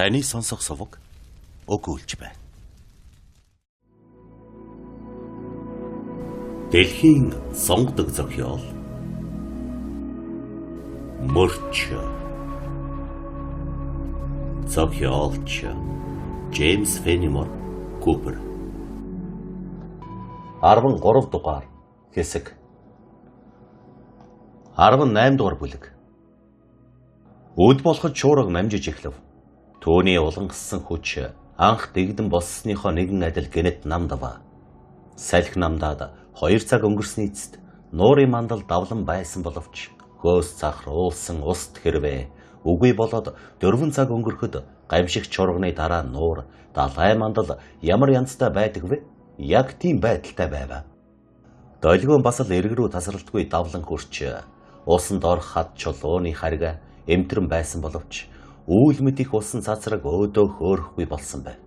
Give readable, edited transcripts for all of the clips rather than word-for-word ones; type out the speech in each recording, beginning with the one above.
Таны сонсох суваг өгүүлж байна. Дэлхийн сонгодог зохиол Мөрч. Зохиолч Джеймс Фенимор Купер. 13 дугаар хэсэг. 18 дугаар бүлэг. Үд болоход шуурга намжиж эхлэв. Түүний улангассан хүч анх дэгдэн боссныхоо нэгэн адил гэнэт намдав. Салхи намдаад 2 цаг өнгөрсний эцэст нуурын мандал давлан байсан боловч хөөс цахруулсан уст хэрвээ үгүй болоод 4 цаг өнгөрөхөд гамшиг чурганы дараа нуур далай мандал ямар янзтай байдаг вэ? Яг тийм байдалтай байв. Долгион бас л эрг рүү тасралтгүй давлан хөрч усан доорх хад чулууны харга эмтрэн байсан боловч үүл мэд их усан цацраг өөдөө хөөрөхгүй болсон байв.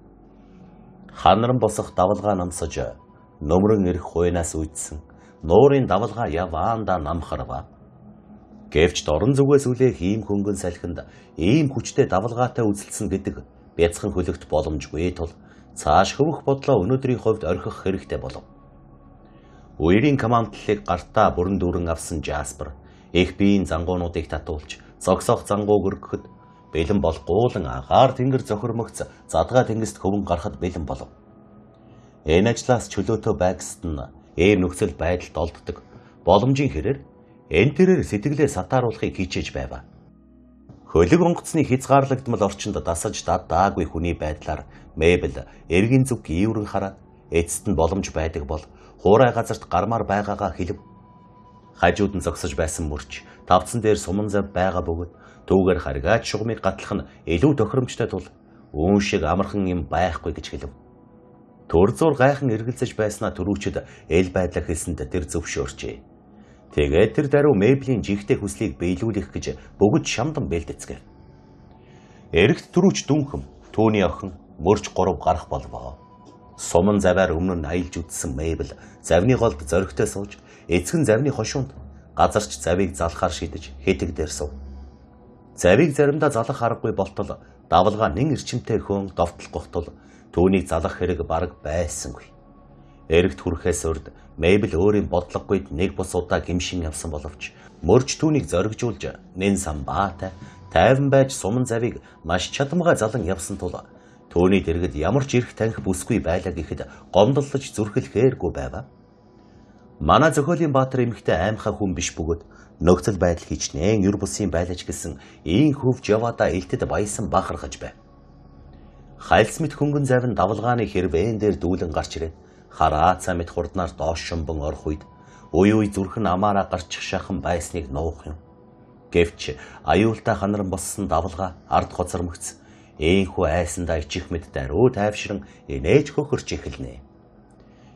Ханаран босох давлгаа намсаж нөмрөн ирэх хуйнаас үйдсэн нуурын давлгаа яваандаа намхарва. Гэвч дорн зүгээс үлээх ийм хөнгөн салхинд ийм хүчтэй давлгаатай үзэлсэн гэдэг бяцхан хөлөгт боломжгүй тул цааш хөвөх бодлоо өнөөдрийн хувьд орхих хэрэгтэй болов. Үерийн командлыг гартаа бүрэн дүүрэн авсан Жаспер их биеийн зангуунуудыг татуулж зогсоох зангууг өргөхөд бэлэн бол гуулан агаар тэнгэр зохирмогц задгаа тэнгист хөвөн гарахад бэлэн болов. Энэ ажлаас чөлөөтөө байгсад нь ийм нөхцөл байдалд олддог боломжийн хэрээр энэ тэрээр сэтгэлээ сатааруулахыг хичээж байв. Хөлөг онгоцны хязгаарлагдмал орчинд дасаж дадаагүй хүний байдлаар Мэйбл эргийн зүг иврэн хараад эцэст нь боломж байдаг бол хуурай газарт гармаар байгаагаа хэлв. Хажууд нь зогсож байсан мөрч тавцан дээр суман зав байгаа бөгөөд түүгээр харгаач шугамыг гатлах нь илүү тохиромжтой тул үүн шиг амархан юм байхгүй гэж хэлв. Төр зур гайхан эргэлзэж байснаа түрүүчд эл байдлаа хэлсэнд тэр зөвшөөрчээ. Тэгээд тэр даруй Мэйблийн жигтэй хүслийг биелүүлэх гэж бүгд шамдан бэлдэцгээв. Эрэгт түрүүч дүнхэм түүний охин мөрч 3 гарах болвоо. Суман заваар өмнө нь аялж үтсэн Мэйбл завны голд зоригтой сууж эцэг нь завны хошуунд газарч завыг залхаар шидэж хэтэг дээр сув. Завыг заримдаа залах аргагүй болтол давлгаа нэн эрчимтэй хөөн довтлох тул түүнийг залах хэрэг бараг байсангүй. Эрэгт хүрэхээс урд Мэйбл өөрийн бодлогогүйд нэг бус удаа гимшин явсан боловч мөрч түүнийг зоригжуулж нэн самбаатай тайван байж суман завыг маш чадамгай залан явсан тул түүний дэргэд ямар ч эрх танхи бүсгүй байлаа гэхэд гомдлож зүрхэлхээргүй байв. Манай зохиолын баатар эмэгтэй аймхай хүн биш бөгөөд нөхцөл байдал хичнээн юр бусын байлаж гэсэн ийн хөвж яваадаа элтэд баясан бахархаж байв. Хальс мэт хөнгөн завин давлгааны хэрвэн дээр дүүлэн гарч ирээд хараацаа мэт хурднаар доош шумбан орох үед уй уй зүрх нь амаараа гарчих шахан байсныг нуух юм. Гэвч аюултай ханаран боссон давлгаа ард хоцормогц ээнхүү айсандаа ичих мэт даруй тайвшран инээж хөхөрч эхэлнэ.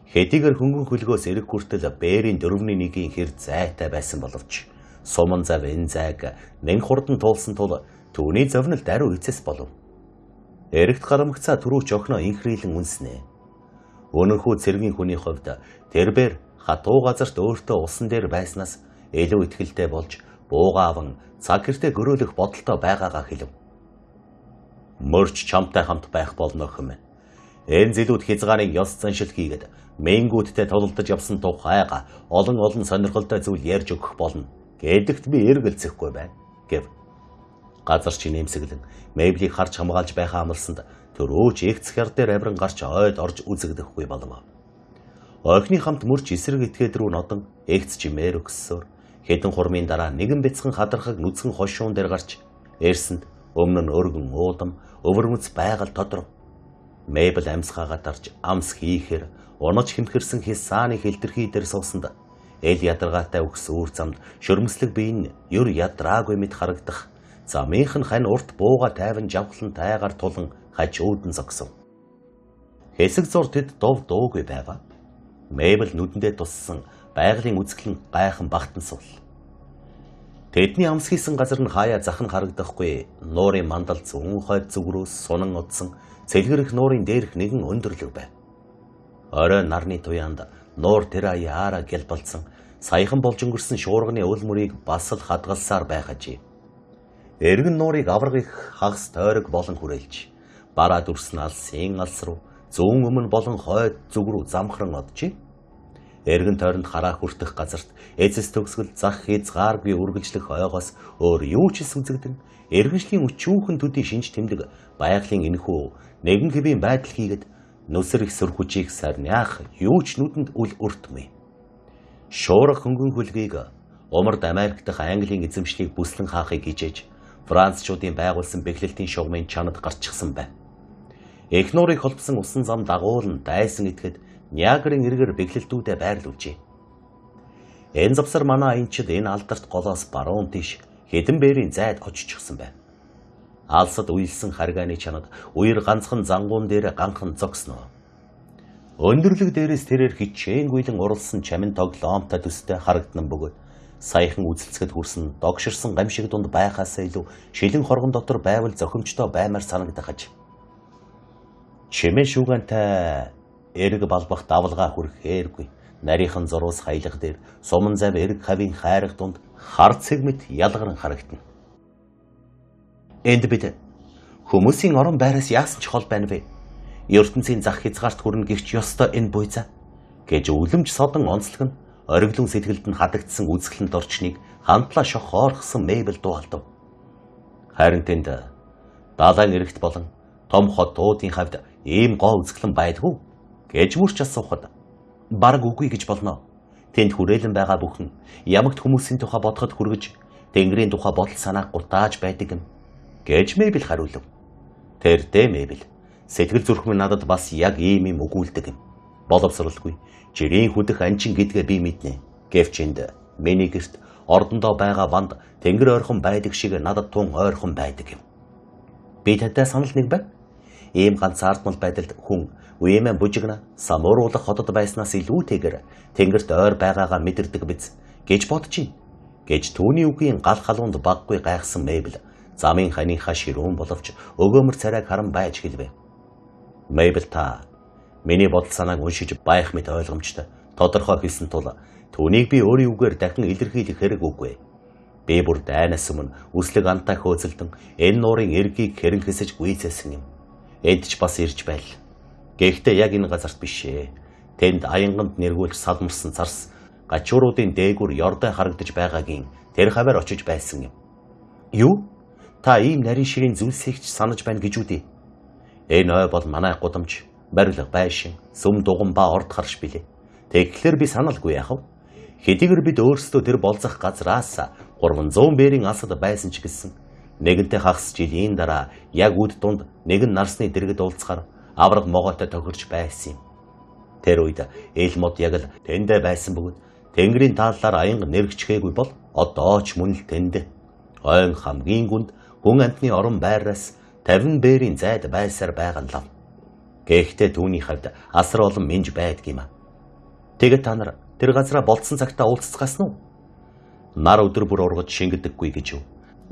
Хэдийгээр хөнгөн хөлгөөс эрэг хүртэл бээрийн 4-ний 1-ийн хэр зайтай байсан боловч суман зав энэ зайг нэн хурдан туулсан тул түүний зовнил даруй эцэс болов. Эрэгт гарамгцаа түрүүч охиноо инхрийлэн үнснэ. Өнөхүү цэргийн хүний хувьд тэрбээр хатуу газарт өөртөө усан дээр байснаас илүү итгэлтэй болж буугаа аван цаг гэртээ гөрөөлөх бодолтой байгаагаа хэлв. Мөрч чамтай хамт байх болно охин минь. Энэ зэлүүд хязгаарын ёс заншил хийгээд мэнгүүдтэй тулалдаж явсан тухайга олон олон сонирхолтой зүйл ярьж өгөх болно гэдэгт би эргэлзэхгүй байна гэв. Газар чи нэмсэглэн Мэйблийг харж хамгаалж байхаа амлсанд төрөөч эгц хяр дээр авиран гарч ойд орж үзэгдэхгүй болов. Охины хамт мөрч эсрэг этгээд рүү нодон эгц чимээр өгссөөр хэдэн хурмын дараа нэгэн бяцхан хадархаг нүцгэн хошуун дээр гарч эрсэнд өмнө нь өргөн уудам өвөрмөц байгаль тодров. Мэйбл амьсгаагаа дарж амс хийхээр унаж хэмхэрсэн хисааны хилтерхий дээр суусанд эл ядаргаатай өгс үүр замд шөрмөслөг бие нь юр ядраагүй мэт харагдах замынх нь хань урт бууга тайван жавхлан тайгаар тулан хажууд нь зогсов. Хэсэг зур тэд дов дуугүй байв. Мэйбл нүдэндээ туссан байгалийн үзэсгэлэн гайхан багтан суул. Тэдний амс хийсэн газар нь хаяа зах нь харагдахгүй нуурын мандал зүүн хойд зүг рүү сунан удсан цэлгэрэх нуурын дээрх нэгэн өндөрлөг байв. Орой нарны туяанд нуур тэр аяараа гялбалцсан саяхан болж өнгөрсөн шуурганы өл мөрийг бас л хадгалсаар байх ажээ. Эргэн нуурыг авраг их хагас тойрог болон хүрээлж бараа дүрсэн алсын алс руу зүүн өмнө болон хойд зүг рүү замхран оджээ. Эргэн тойронд хараа хүртэх газарт эцэс төгсгөл зах хязгааргүй үргэлжлэх ойгоос өөр юу ч сүзэгдэн эргэншлийн өчүүхэн төдий шинж тэмдэг байгалийн энэхүү нэгэн хэвийн байдал хийгээд нүсэр их сүр хүчийг сарниах юу ч нүдэнд үл өртмөө. Шуурга хөнгөн хөлгийг Умард Америк дахь Английн эзэмшлийг бүслэн хаахыг хичээж Францчуудын байгуулсан бэхлэлтийн шугамын чанад гарчихсан байна. Эх нуурыг холбосон усан зам дагуулн дайсан итгэхэд Ниагарын эргээр бэхлэлтүүдээ байрлуулжээ. Энэ завсар манай аянчид энэ алдарт голоос баруун тийш хэдэн бээрийн зайд оччихсан байна. Алсад уйлсан харгааны чанад үер ганцхан зангуун дээр ганхан зогсноо. Өндөрлөг дээрээс тэрээр хичээнгүйлэн уралсан чамин тоглоомтой төстэй харагдан бөгөөд саяхан үзэлцэхэд хүрсэн догширсан гамшиг дунд байхаасаа илүү шилэн хоргон дотор байвал зохимжтой баймар санагдах аж. Чимээ шүүгэнтэй эрг балбах давлгаа хүрэхээргүй. Нарийнхан зуруус хаялга дээр суман зав эрг хавийн хайрга дунд хар цэг мэт ялгаран харагдана. Энд бид хүмүүсийн орон байраас яасан ч хол байна вэ? ертөнцийн зах хязгаарт хүрнэ гихч ёстой энэ буйзаа гэж үлэмж содон онцлог нь ориглон сэтгэлд нь хадагдсан үзэсгэлэнт орчныг хамтлаа шохоорхсон мэйбл дуу алдав. Харин тэнд далайн эрэгт болон том хотуудын хавьд ийм гоо үзэсгэлэн байдгүй гэж мөрч асуухад бараг үгүй гэж болно. Тэнд хүрээлэн байгаа бүхэн ямагт хүмүүсийн тухай бодоход хүргэж тэнгэрийн тухай бодол санааг гутааж байдаг юм гэж мэйбл хариулав. Тэр дээ мэйбл сэтгэл зүрх минь надад бас яг ийм юм өгүүлдэг юм. Боловсралгүй жирийн хүдэх анчин гэдгээ би мэднэ. Гэвч энд миний гэрт ордондоо байгаа банд тэнгэр ойрхон байдаг шиг надад тун ойрхон байдаг юм. Би тантай санал нэг байна. Ийм ганцаардмал байдалд хүн үеэмэн бужигна самууруулах хотод байснаас илүүтэйгээр тэнгэрт ойр байгаагаа мэдэрдэг биз гэж бодож байна гэж түүний үгийн гал халуунд баггүй гайхсан Мэйбл замын ханыхаа ширүүн боловч өгөөмөр царайг харан байж хэлвэ. Мэйбл та миний бодол санааг уншиж байх мэт ойлгомжтой тодорхой хэлсэн тул түүнийг би өөрийн үгээр дахин илэрхийлэх хэрэг үгүй. Би бүр дайнаас өмнө үслэг антай хөөцөлдөн энэ нуурын эргийг хэрэн хэсэж гүйцээсэн юм. Энд ч бас ирж байл. Гэхдээ яг энэ газарт биш ээ. Тэнд аянганд нэргүүлж салмарсан царс гачууруудын дээгүр ёрдой харагдаж байгаагийн тэр хаваар очиж байсан юм. Юу? Та ийм нарийн ширийн зүйлсийг ч санаж байна гэж үү? Энэ ой бол манай гудамж, барилга байшин, сүм дуган ба орд харш билээ. Тэгэхээр би саналгүй яах вэ? Хэдийгээр бид өөрсдөө тэр болзох газраас 300 бээрийн алсад байсан ч гэсэн нэгэнтээ хагас жилийн дараа яг үд дунд нэгэн нарсны дэргэд уулзахаар авраг могойтой тохирч байсан юм. Тэр үед эл мод яг л тэндээ байсан бөгөөд тэнгэрийн тааллаар аянга нэргчгээгүй бол одоо ч мөн л тэнд. Ойн хамгийн гүнд хүн амьтны орон байраас 50 бээрийн зайд байсаар байгаа нь лав. Гэхдээ түүний хавьд асар олон минж байдаг юм а. Тэгээд та нар тэр газараа болцсон цагтаа уулзцгаасан уу? Нар өдөр бүр ургаж шингэдэггүй гэж юу?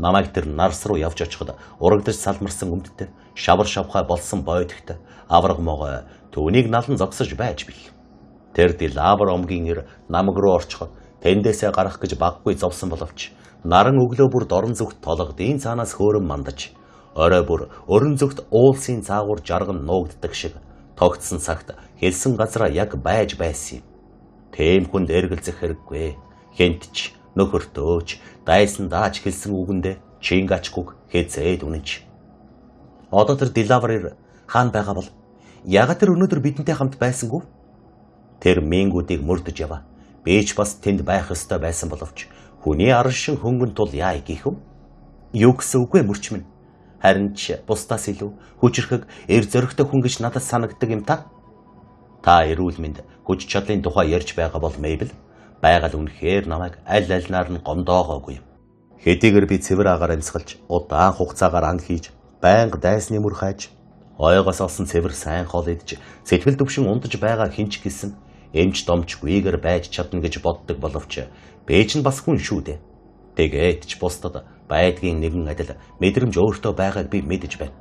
Намайг тэр нарс руу явж очиход урагдаж салмарсан өмдтэй шавар шавхай болсон бойдогт авраг могой түүнийг налан зогсож байж бил. Тэр Дилавар омгийн эр намаг руу орчиход тэндээсээ гарах гэж баггүй зовсон боловч наран өглөө бүр дорн зүгт толгодын цаанаас хөөрөн мандаж орой бүр өрн зүгт уулсын цаагуур жарган нуугддаг шиг тогтсон цагт хэлсэн газараа яг байж байсан юм. Тийм хүнд эргэлзэх хэрэггүй. Хэнт ч нөхөртөөч дайсан дааж хэлсэн үгэндээ чингачгүйг хэзээд үнэнч. Одоо тэр Дилавар хаана байгаа бол яагаад тэр өнөөдөр бидэнтэй хамт байсангүй? Тэр мингүүдийг мөрдөж ява. Би ч бас тэнд байх ёстой байсан боловч хүний аршин хөнгөн тул яа гэх юм? Юу гэсэн үг вэ мөрч минь? Харин ч бусдаас илүү хүчрхэг эр зөрөгтэй хүн гэж надад санагддаг юм та. Та эрүүл мэнд хүч чадлын тухай ярьж байгаа бол Мэйбл байгаль үнэхээр намайг аль альнаар нь гомдоогоогүй юм. Хэдийгээр би цэвэр агаар амьсгалж удаан хугацаагаар ан хийж байнга дайсны мөр хайж ойгоос олсон цэвэр сайн хоол идэж сэтгэл төвшин ундаж байгаа хинч гэсэн эмч домчгүйгээр байж чадна гэж боддог боловч би ч бас хүн шүү дээ. Тэгээд ч бусдад байдгийн нэгэн адил мэдрэмж өөртөө байгааг би мэдэж байна.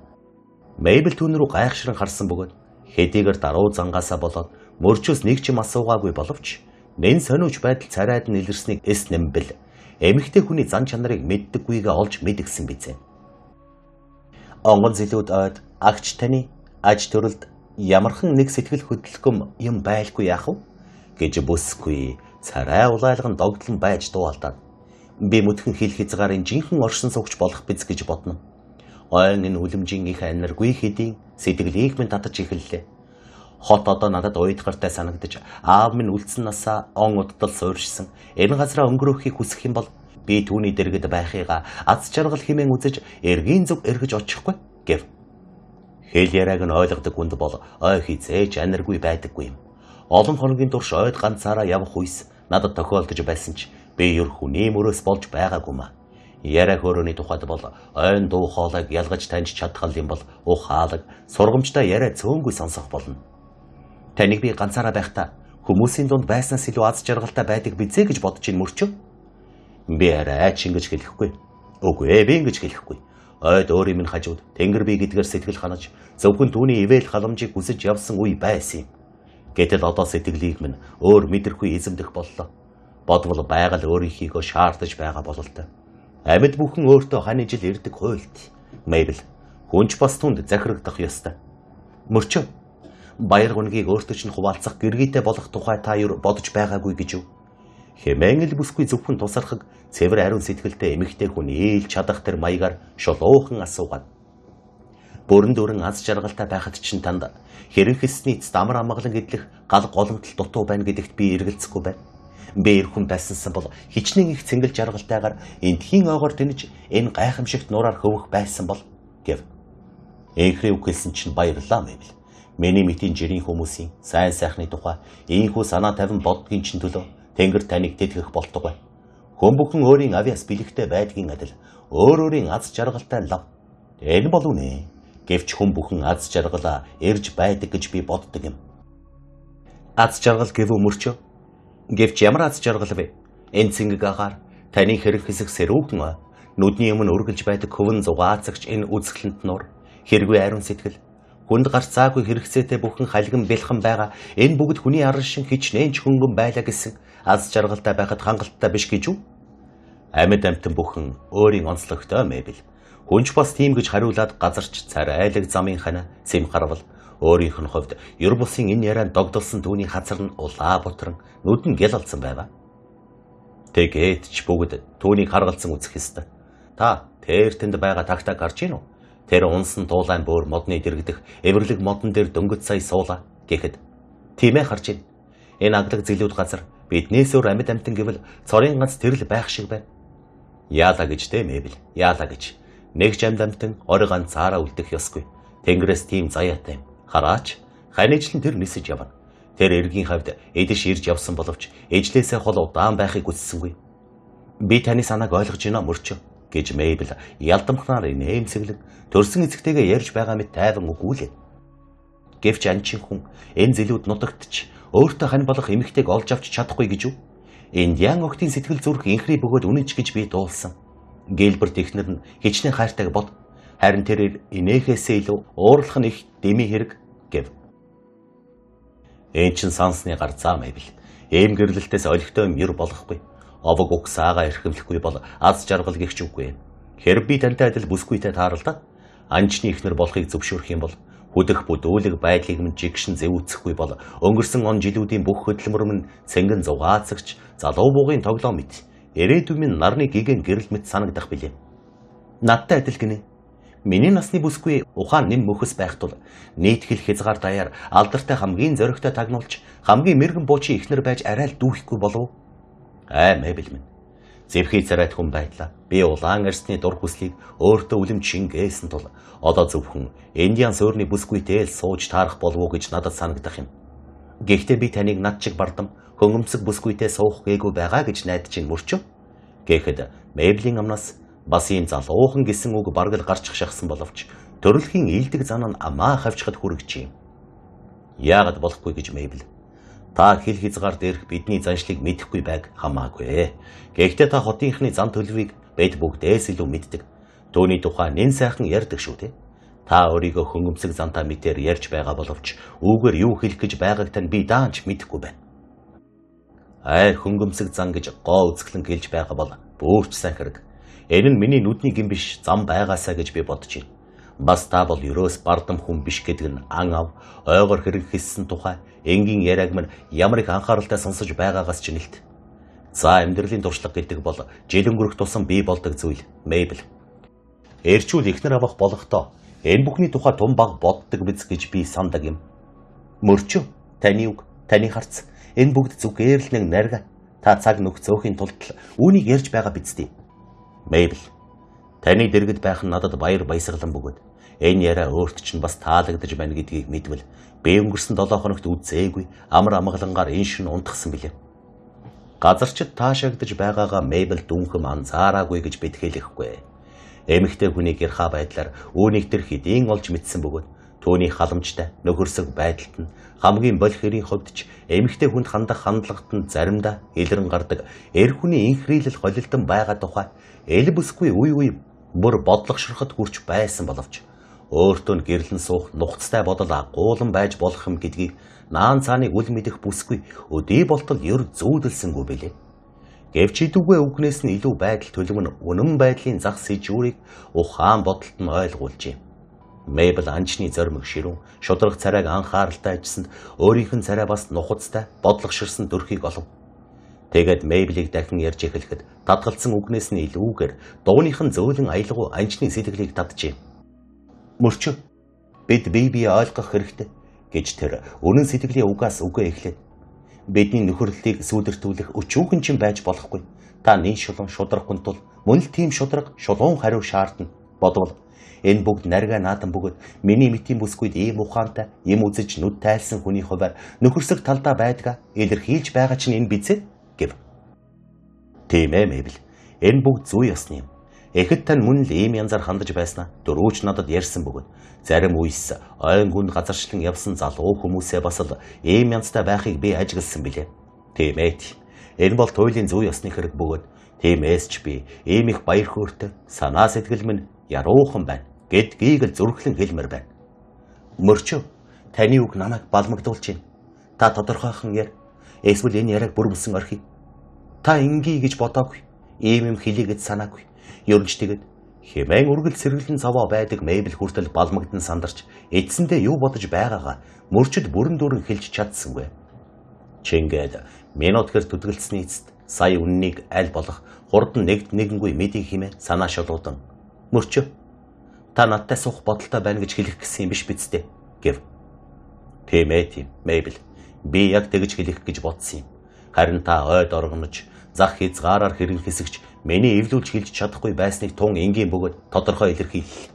Мэйбл түүн рүү гайхшран харсан бөгөөд хэдийгээр даруй зангаасаа болоод мөрчөөс нэг ч юм асуугаагүй боловч нэн сониуч байдал царайд нь илэрснийг эс нэмбэл эмэгтэй хүний зан чанарыг мэддэггүйгээ олж мэдгсэн бизээ. Онгон зэлүүд ойд агч таны аж төрөлд ямархан нэг сэтгэл хөдлөлгөм юм байлгүй яах вэ гэж бүсгүй царай улайлган догдлон байж дуу алдаад. Би мөтгөн хил хязгаарын жинхэнэ оршин суугч болох биз гэж бодно. Ойн энэ үлэмжийн их аниргүй хэдийн сэтгэлийг минь татаж эхэллээ. Хот одоо надад уйдгартай санагдаж аав минь үлдсэн насаа он удтал суурьшсан энэ газраа өнгөрөөхийг хүсэх юм бол би түүний дэргэд байхыгаа аз жаргал хэмээн үзэж эргийн зүг эргэж очихгүй гэв. Хэл яриаг нь ойлгодог хүнд бол ой хизээж аниргүй байдаггүй юм. Олон хоногийн турш ойд ганцаараа явах үес надад тохиолдож байсан ч би ер хүний мөрөөс болж байгаагүй маа. Яриа хөөрөөний тухайд бол ойн дуу хоолойг ялгаж таньж чадхал юм бол ухаалаг сургамжтай яриа цөөнгүй сонсох болно. Таныг би ганцаараа байхдаа хүмүүсийн дунд байснаас илүү аз жаргалтай байдаг бизээ гэж бодож ин мөрчөө. Би арай ч ингэж хэлэхгүй. Үгүй ээ, би ингэж хэлэхгүй. Ойд өөрийн минь хажууд тэнгэр би гэдгээр сэтгэл ханаж зөвхөн түүний ивэл халамжийг хүсэж явсан үе байсан юм. Гэтэл одоо сэтгэлийг минь өөр мэдрэхгүй эзэмдэх боллоо. Бодвол байгаль өөрийнхийгөө шаардаж байгаа бололтой. Амьд бүхэн өөртөө хань ижил ирдэг хуйлт. Мэйбл хүнч бас түнд захирагдах ёстой. Мөрчөө баяр гунгийг өөртөө чинь хуваалцах гэргийтэй болох тухай та юу бодож байгаагүй гэж юу? Хэмээн л бүсгүй зөвхөн тусархаг цэвэр ариун сэтгэлтэй эмэгтэй хүн ийл чадах тэр маягаар шулуухан асуугаад. Бүрэн дүүрэн аз жаргалтай байхад чинь танд хэрэг хэсний эцэст амар амгалан эдлэх гал голомтол дутуу байна гэдэгт би эргэлзэхгүй байна. Би эр хүн байсансан бол хичнээн их цэнгэл жаргалтайгаар эндхийн ойгоор тэнэж энэ гайхамшигт нураар хөвөх байсан бол гэв. Энхрийн үг хэлсэн чинь баярлалаа Мэйбл. Миний мэтийн жирийн хүмүүсийн сайн сайхны тухай ийхүү санаа тавин боддгийн чинь төлөө тэнгэр таныг тэтгэх болтугай. Хүн бүхэн өөрийн авьяас бэлэгтэй байдгийн адил өөр өөрийн аз жаргалтай лав. Энэ бол үнэ. Гэвч хүн бүхэн аз жаргалаа эрж байдаг гэж би боддог юм. Аз жаргал гэв мөрчөө. Гэвч ямар аз жаргал вэ? Энэ цэнгэг агаар таны хэрэг хэсэг сэрүүхэн ой, нүдний өмнө үргэлж байдаг хөвөн зугаацагч энэ үзэсгэлэнт нур, хэргүй ариун сэтгэл, хүнд гарцаагүй хэрэгцээтэй бүхэн халиган бэлхэн байгаа энэ бүгд хүний аран шин хичнээн ч хөнгөн байлаа гэсэн аз жаргалтай байхад хангалттай биш гэж үү? Амьд амьтан бүхэн өөрийн онцлогтой мэйбэл. Хүнч бас тийм гэж хариулаад газарч царайлаг замын хана сэм гарвал өөрийнх нь хувьд ер бусын энэ ярианд догдолсон түүний хазар нь улаа бутран нүд нь гялалцсан байва. Тэгээд ч бүгд түүнийг харгалзан үзэх ёстой. Та тэр тэнд байгаа тагтааг харж гин үү? Тэр унсан туулайн бөөр модны дэрэгдэх эвэрлэг модон дээр дөнгөж сая суула гэхэд тийм ээ харж гин. Энэ аглаг зэлүүд газар биднээс өөр амьд амьтан гэвэл цорын ганц тэрл байх шиг байна. Яалаа гэж тэ Мэйбл. Яалаа гэж. Нэг ч амьд амьтан ори ганцаараа үлдэх ёсгүй. Тэнгэрээс тийм заяатай юм. Хараач ханижлан тэр нисэж явна. Тэр эргийн хавьд эдэш ирж явсан боловч ижлээсээ хол удаан байхыг хүссэнгүй. Би таны санааг ойлгож байна мөрчөө гэж Мэйбл ялдамхнаар нэмсэглэн төрсөн эцэгтэйгээ ярьж байгаа мэт тайван үгүүлээ. Гэвч анчин хүн энэ зэлүүд нутагт ч өөртөө хань болох эмэгтэйг олж авч чадахгүй гэж юу? Индиан охидын сэтгэл зүрх инхри бөгөөд үнэнч гэж би дуулсан. Гилберт эхнэр нь хичнээн хайртайг бод. Харин тэр инээхээсээ илүү уурлах нь их дэмий хэрэг гэв. Энд чин сансны гарцаа Мэйбл. Ийм гэрлэлтээс олигтой юм ер болохгүй. Овог угсаага эрхэмлэхгүй бол аз жаргал гихч үгүй. Хэрв би тантай адил бүсгүйтэй тааралдаа анчны эхнэр болохыг зөвшөөрөх юм бол хүдэх бүдүүлэг байдлыг минь жигшин зэвүүцэхгүй бол өнгөрсөн он жилүүдийн бүх хөдөлмөр минь цэнгэн зугаацагч залуу буугийн тоглоом мэт ирээдүй минь нарны гигэн гэрэл мэт санагдах билээ. Надтай адил гинэ. Миний насны бүсгүй ухаан нэм мөхөс байх тул нийт хил хязгаар даяар алдартай хамгийн зоригтой тагнуулч хамгийн мэрэгэн буучин эхнэр байж арай л дүүхгүй болов. Аа Мэйбл минь. Зэвхий царайт хүн байдлаа. Би улаан арсны дур хүслийг өөртөө үлэм чингээсэн тул одоо зөвхөн Индиан суурны бүсгүйтэй л сууж таарах болов уу гэж надад санагдах юм. Гэхдээ би таныг над чиг бардам хөнгөмсөг бүсгүйтэй суух гээгүй байгаа гэж найдаж ин мөрчөө. Гэхэд Мэйблийн амнаас бас ийм залуухан гэсэн үг бараг л гарчих шахсан боловч төрөлхийн илдэг зан нь амаа хавчхад хүргэжээ. Яагаад болохгүй гэж Мэйбл. Та хил хязгаар дээрх бидний заншлыг мэдэхгүй байг хамаагүй. Гэхдээ та хотынхны зан төлөвийг бид бүгдээс илүү мэддэг. Түүний тухай нэн сайхан ярьдаг шүү дээ. Та өөрийгөө хөнгөмсөг зантаа мэтээр ярьж байгаа боловч үүгээр юу хэлэх гэж байгааг тань би даанч мэдэхгүй байна. Айр хөнгөмсөг зан гэж гоо үзэсгэлэн гэлж байгаа бол Бүрч сайн хэрэг. Энэ нь миний нүдний гин биш зам байгаасаа гэж би бодож байна. Бас та бол ерөөс бардам хүн биш гэдэг нь ан ав ойгоор хэрэг хэлсэн тухай энгийн яриаг минь ямар их анхааралтай сонсож байгаагаас ч нэлт. За амьдралын туршлага гэдэг бол жил өнгөрөх тусам бий болдог зүйл. Мейбл. Эрчүүл эхнэр авах болохдоо энэ бүхний тухай тун баг боддог биз гэж би сандаг юм. Мөрчөө таны үг, таны харц энэ бүгд зүгээр л нэг нарга. Та цаг нөхцөөхийн тулд үүнийг ярьж байгаа биз дээ. Мейбл. Таны дэргэд байх нь надад баяр баясгалан бөгөөд энэ яриа өөрт чинь бас таалагдж байна гэдгийг мэдвэл би өнгөрсөн 7 хоногт үзээгүй амар амгалангаар энэ шин унтгсан билээ. Газарчид таашаагдж байгаагаа Мейбл дүнхэм анзаараагүй гэж бид хэлэхгүй. Эмэгтэй хүний гэрхаа байдлаар үүнийг тэр хэдийн олж мэдсэн бөгөөд түүний халамжтай нөхөрсөг байдалд нь хамгийн болох хэрийн хувьд ч эмэгтэй хүнд хандах хандлагат нь заримдаа илрэн гардаг эр хүний инхрийлэл холилдон байгаа тухай эл бүсгүй үе үе бүр бодлогошроход хүрч байсан боловч өөртөө нь гэрлэн суух нухацтай бодол агуулan байж болох юм гэдгийг наан цааныг үл мэдэх бүсгүй өдий болтол ер зүүдэлсэнгүй билээ. Гэвч идүгэ үгнээс нь илүү байдал төлөв нь үнэн байдлын зах сэжүүрийг ухаан бодолд нь ойлгуулжээ. Мейбл анчны зоримог ширүүн шударга царайг анхааралтай ажилласанд өөрийнх нь царай бас нухацтай бодлогоширсан төрхийг олов. Тэгээд Мейблийг дахин ярьж эхлэхэд татгалцсан үгнээс нь илүүгээр дууных нь зөөлөн аялгау анчны сэтгэлийг татжээ. Мөрчөө бид бие бие ойлгох хэрэгтэй гэж тэр үнэн сэтгэлийн угаас үгээ эхлэв. Бидний нөхөрлөлийг сүйдэртүүлэх өчүүхэн чинь байж болохгүй. Та нин шулуун шударга хүн тул мөн л тийм шударга шулуун хариу шаардна. Бодвол энэ бүгд нарга наадам бөгөөд миний мэтийн бүсгүйд ийм ухаантай юм үзэж нүд тайлсан хүний хуваар нөхөрсөг талдаа байдгаа илэрхийлж байгаа чинь энэ бизээ гэв. Тийм ээ Мейбл. Энэ бүгд зүй ёсны юм. Эхэд тань мөн л ийм янзаар хандаж байснаа дөрөвч надад ярьсан бөгөөд зарим үес ойн гүнд газарчлан явсан залуу хүмүүсээ бас л ийм янзтай байхыг би ажигласан билээ. Тийм ээ. Энэ бол туйлын зүй ёсны хэрэг бөгөөд тиймээс ч би ийм их баяр хөөртэй санаа сэтгэл минь яруухан байна гэдгийг л зүрхлэн хэлмээр байна. Мөрчөө таны үг намайг балмагдуулж байна. Та тодорхойхон яар. Эсвэл энэ яриаг бүр бүсэн орхий. Та ингэе гэж бодоогүй. Ийм юм хэлье гэж санаагүй. Ер нь ч тэгэд хэмээн үргэлж сэргэлэн цаваа байдаг Мейбл хүртэл балмагдан сандарч эцсэндээ юу бодож байгаагаа мөрчөд бүрэн дүүрэн хэлж чадсангүй. Чингээд минут хэр түдгэлцсэний эцэст сая үннийг аль болох хурдан нэгд нэгэнгүй мэдий хэмээн санаа шалуудан мөрчөө та надтай суух бодолтой байна гэж хэлэх гэсэн юм биш биз дээ гэв. Тийм ээ тийм Мейбл би яг тэгж хэлэх гэж бодсон юм. Харин та ойд оргонож зах хязгаараар хэрэн хэсэгч миний эвлүүлж хэлж чадахгүй байсныг тун энгийн бөгөөд тодорхой илэрхийлэл.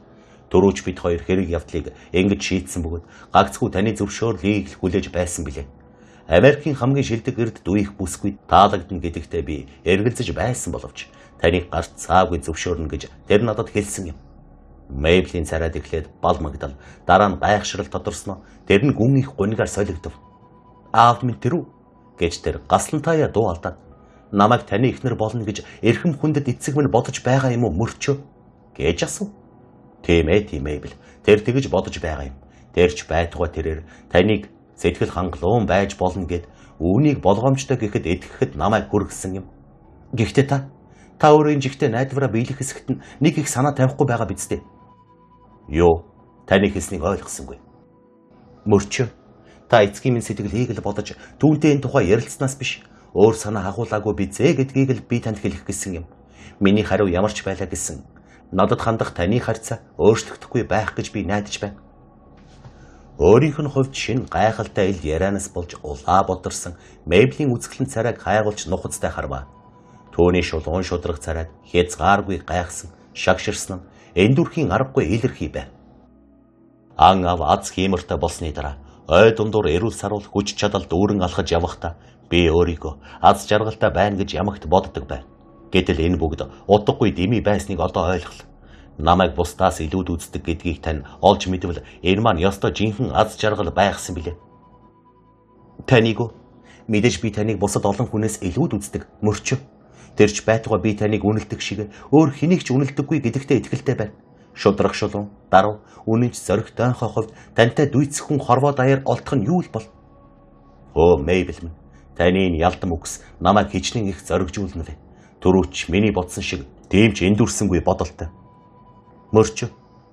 Дөрөвч бид хоёр хэрэг явдлыг ингэж шийдсэн бөгөөд гагцхүү таны зөвшөөрлийг л хүлээж байсан билээ. Америкийн хамгийн шилдэг эрд дүүих бүсгүй таалагдана гэдэгтээ би эргэлзэж байсан боловч таныг гарч цаагүй зөвшөөрнө гэж тэр надад хэлсэн юм. Мейблийн царайд эхлээд балмагдал дараа нь гайхшрал тодорсноо тэр нь гүн их гунигаар солигдов. Аав минь тэр үү гэж тэр гаслантаяа дуу алдаад намайг таны эхнэр болно гэж эрхэм хүндэт эцэг минь бодож байгаа юм уу мөрчөө гэж асуув. Тийм ээ тийм ээ бил. Тэр тэгж бодож байгаа юм. Тэр ч байтугай тэрээр таныг сэтгэл хангалуун байж болно гэд үүнийг болгоомжтой гэхэд итгэхэд намайг хүргэсэн юм. Гэхдээ та өөрөө энэ жигтэй найдвараа биелэх хэсэгт нь нэг их санаа тавихгүй байгаа биз дээ. Юу таны хэлснийг ойлгосонгүй. Мөрчөө та эцгийн минь сэтгэлийг л бодож түүнтэй энэ тухай ярилцсанаас биш өөр санаа агуулаагүй бизээ гэдгийг л би танд хэлэх гэсэн юм. Миний хариу ямар ч байлаа гэсэн. Надад хандах таны харьцаа өөрчлөгдөхгүй байх гэж би найдаж байна. Өөрийнх нь хувьд шин гайхалтай ил ярианаас болж улаа бодорсон Мейблийн үзэсгэлэн царайг хайгуулж нухацтай харваа. Түүний шулуун шудраг царайд хязгааргүй гайхсан, шагширсан нь энэ дүрхийн аргагүй илэрхий байв. Ан ав аз хиймортой болсны дараа ой дундуур эрүүл саруул хүч чадал дүүрэн алхаж явахдаа би өөрийгөө аз жаргалтай байна гэж ямагт боддог байв. Гэтэл энэ бүгд утгагүй дэмий байсныг одоо ойлголоо. Намайг бусдаас илүүд үздэг гэдгийг тань олж мэдвэл энэ маань ёстой жинхэнэ аз жаргал байхсан билээ. Таныг мэдээж би таныг бусад олон хүнээс илүүд үздэг мөрчөө. Тэр ч байтугай би таныг үнэлдэг шиг өөр хэнийг ч үнэлдэггүй гэдэгтээ итгэлтэй байна. Шудраг шулуун, даруй, үнэнч зоригтойнхоо хувьд тантай дүйцэх хүн хорвоо даяар олдох нь юу л бол? Өө Мейбл минь, таны энэ ялдам үгс намайг хичнээн их зоригжуулна вэ. Төрүүч миний бодсон шиг тийм ч эндүрсэнгүй бодолтой. Мөрч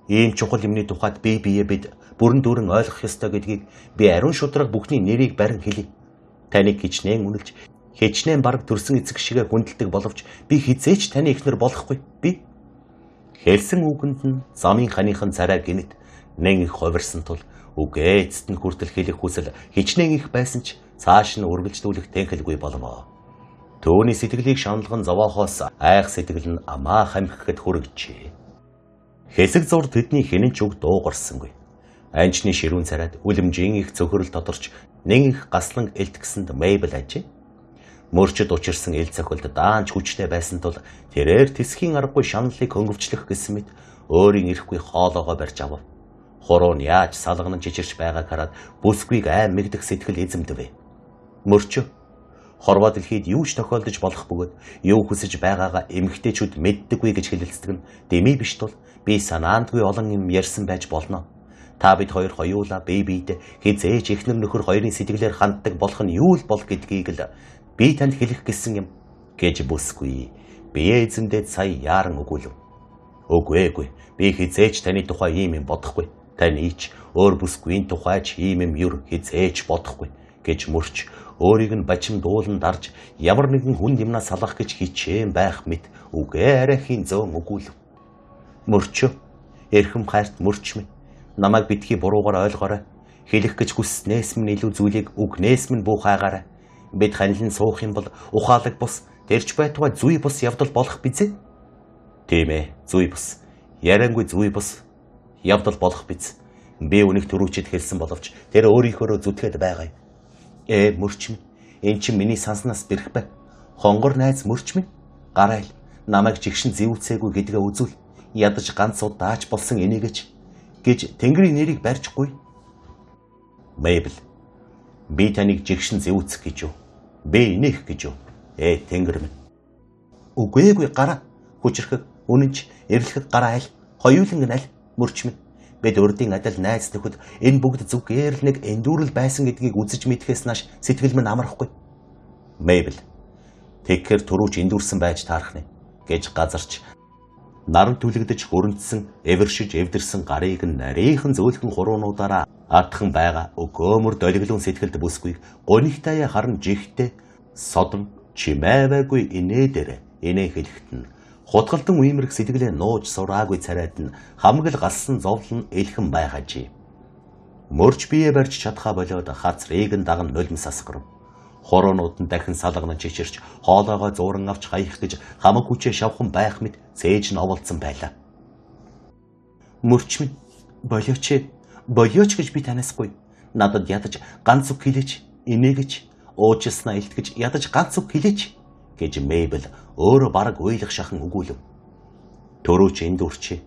ийм чухал юмны тухайд бие биеэ бид бүрэн дүүрэн ойлгох ёстой гэдгийг би ариун шударга бүхний нэрийг барин хэлье. Таныг хичнээн үнэлж, хичнээн бараг төрсөн эцэг шигээ хүндэлдэг боловч би хизээч таны эхнэр болохгүй. Би хэлсэн үгэнд нь замын ханыхан царай гинэт нэн их хувирсан тул үгээ эцэст нь хүртэл хэлэх хүсэл хичнээн их байсан ч цааш нь үргэлжлүүлэх тэнхэлгүй болов. Төөний сэтгэлийг шаналган зовоохоос айх сэтгэл нь амаа хамхихад хүргэжээ. Хэсэг зур тэдний хинэн ч үг дуугарсангүй. Анчны ширүүн царайд үлэмжийн их цөхрөл тодорч нэн их гаслан элтгсэнд Мейбл ажээ. Мөрчөд учирсан эл цохилд даанч хүчтэй байсан тул тэрээр тэсхийн аргагүй шаналлыг хөнгөвчлөх гэсэн мэт өөрийн эрэхгүй хоолоогоо барьж авав. Хуруу нь яаж салганан чичирч байгааг хараад бүсгүйг айн мэгдэх сэтгэл эзэмдэв. Мөрчөө хорвоо дэлхийд юу ч тохиолдож болох бөгөөд юу хүсэж байгаагаа эмэгтэйчүүд мэддэггүй гэж хэлэлцдэг нь дэмий биш тул би санаандгүй олон юм ярьсан байж болно. Та бид хоёр хоёулаа бие биедээ хизээж эхнэр нөхөр хоёрын сэтгэлээр ханддаг болох нь юу л бол гэдгийг л би танд хэлэх гэсэн юм гэж бүсгүй бие эзэмдээ сая яаран өгүүлв. Үгүй эгүй, би хизээж таны тухай ийм юм бодохгүй. Таны ч өөр бүсгүйн тухай ч ийм юм юр хизээж бодохгүй гэж мөрч өөрийг нь бачим дуулан дарж ямар нэгэн хүнд юмнаас салах гэж хичээн байх мэт үгээ арайхийн зөөн өгүүлв. Мөрчөө, эрхэм хайрт мөрч минь, намайг битгий буруугаар ойлгоорой. Хэлэх гэж хүсснээс минь илүү зүйлийг үгнээс минь бүү хайгаарай. Бид ханилан суух юм бол ухаалаг бус, тэрч байтугай зүй бус явдал болох биз? Тийм ээ, зүй бус. Яриангүй зүй бус явдал болох биз. Би үнэх түрүүчэд хэлсэн боловч тэр өөрийнхөөрөө зүтгээд байгаа юм. Мөрч минь, эн чинь миний санснаас бэрх бай. Хонгор найз мөрч минь, гарайл намайг жигшин зэвүүцээгүй гэдгээ үзүүл. Ядаж ганц удаач болсон энийгэч гэж тэнгэрийн нэрийг барьж гуй. Мейбл, би таныг жигшин зэвүүцэх гэж юу? Би инех гэж юу? Тэнгэр минь. Үгүй эгүй, гараа. Хүчрхэг, үнэнч, эрлэхэг гараа аль, хоёуланг нь аль, мөрч минь. Бид урдын адил найз нөхөд энэ бүгд зүгээр л нэг эндүүрэл байсан гэдгийг үзэж мэдхээс нааш сэтгэл минь амархгүй. Мейбл, тэгэхээр түрүүч эндүүрсэн байж таарах нэ гэж газарч наран түлэгдэж хөрөнцсөн, эвэршиж эвдэрсэн гарыг нь нарийнхан зөөлхөн хуруунуудаараа атхан байгаа өгөөмөр долгилуун сэтгэлд бүсгүйг гонигтайя харан жихтэй содон чимээвээгүй инээ дээр инээ хэлэхэд нь хутгалдан үемэрх сэтгэлээ нууж сураагүй царайд нь хамаг л галсан зовлон элхэн байгаажээ. Мөрч бие барьж чадхаа болоод хацрыг нь даган нулимс асгарв. Хуруунууд нь дахин салганан чичирч хоолоогоо зууран авч хаях гэж хамаг хүчээ шавхан байх мэт цээж нь оволцсон байлаа. Мөрч минь, болиоч, болиоч гэж би танаас гуй. Надад ядаж ганц үг хэлээч, инээгэж, уучласнаа илтгэж ядаж ганц үг хэлээч гэж Мейбл өөрөө бараг уйлах шахан өгүүлв. Төрөөч энд үрчээ.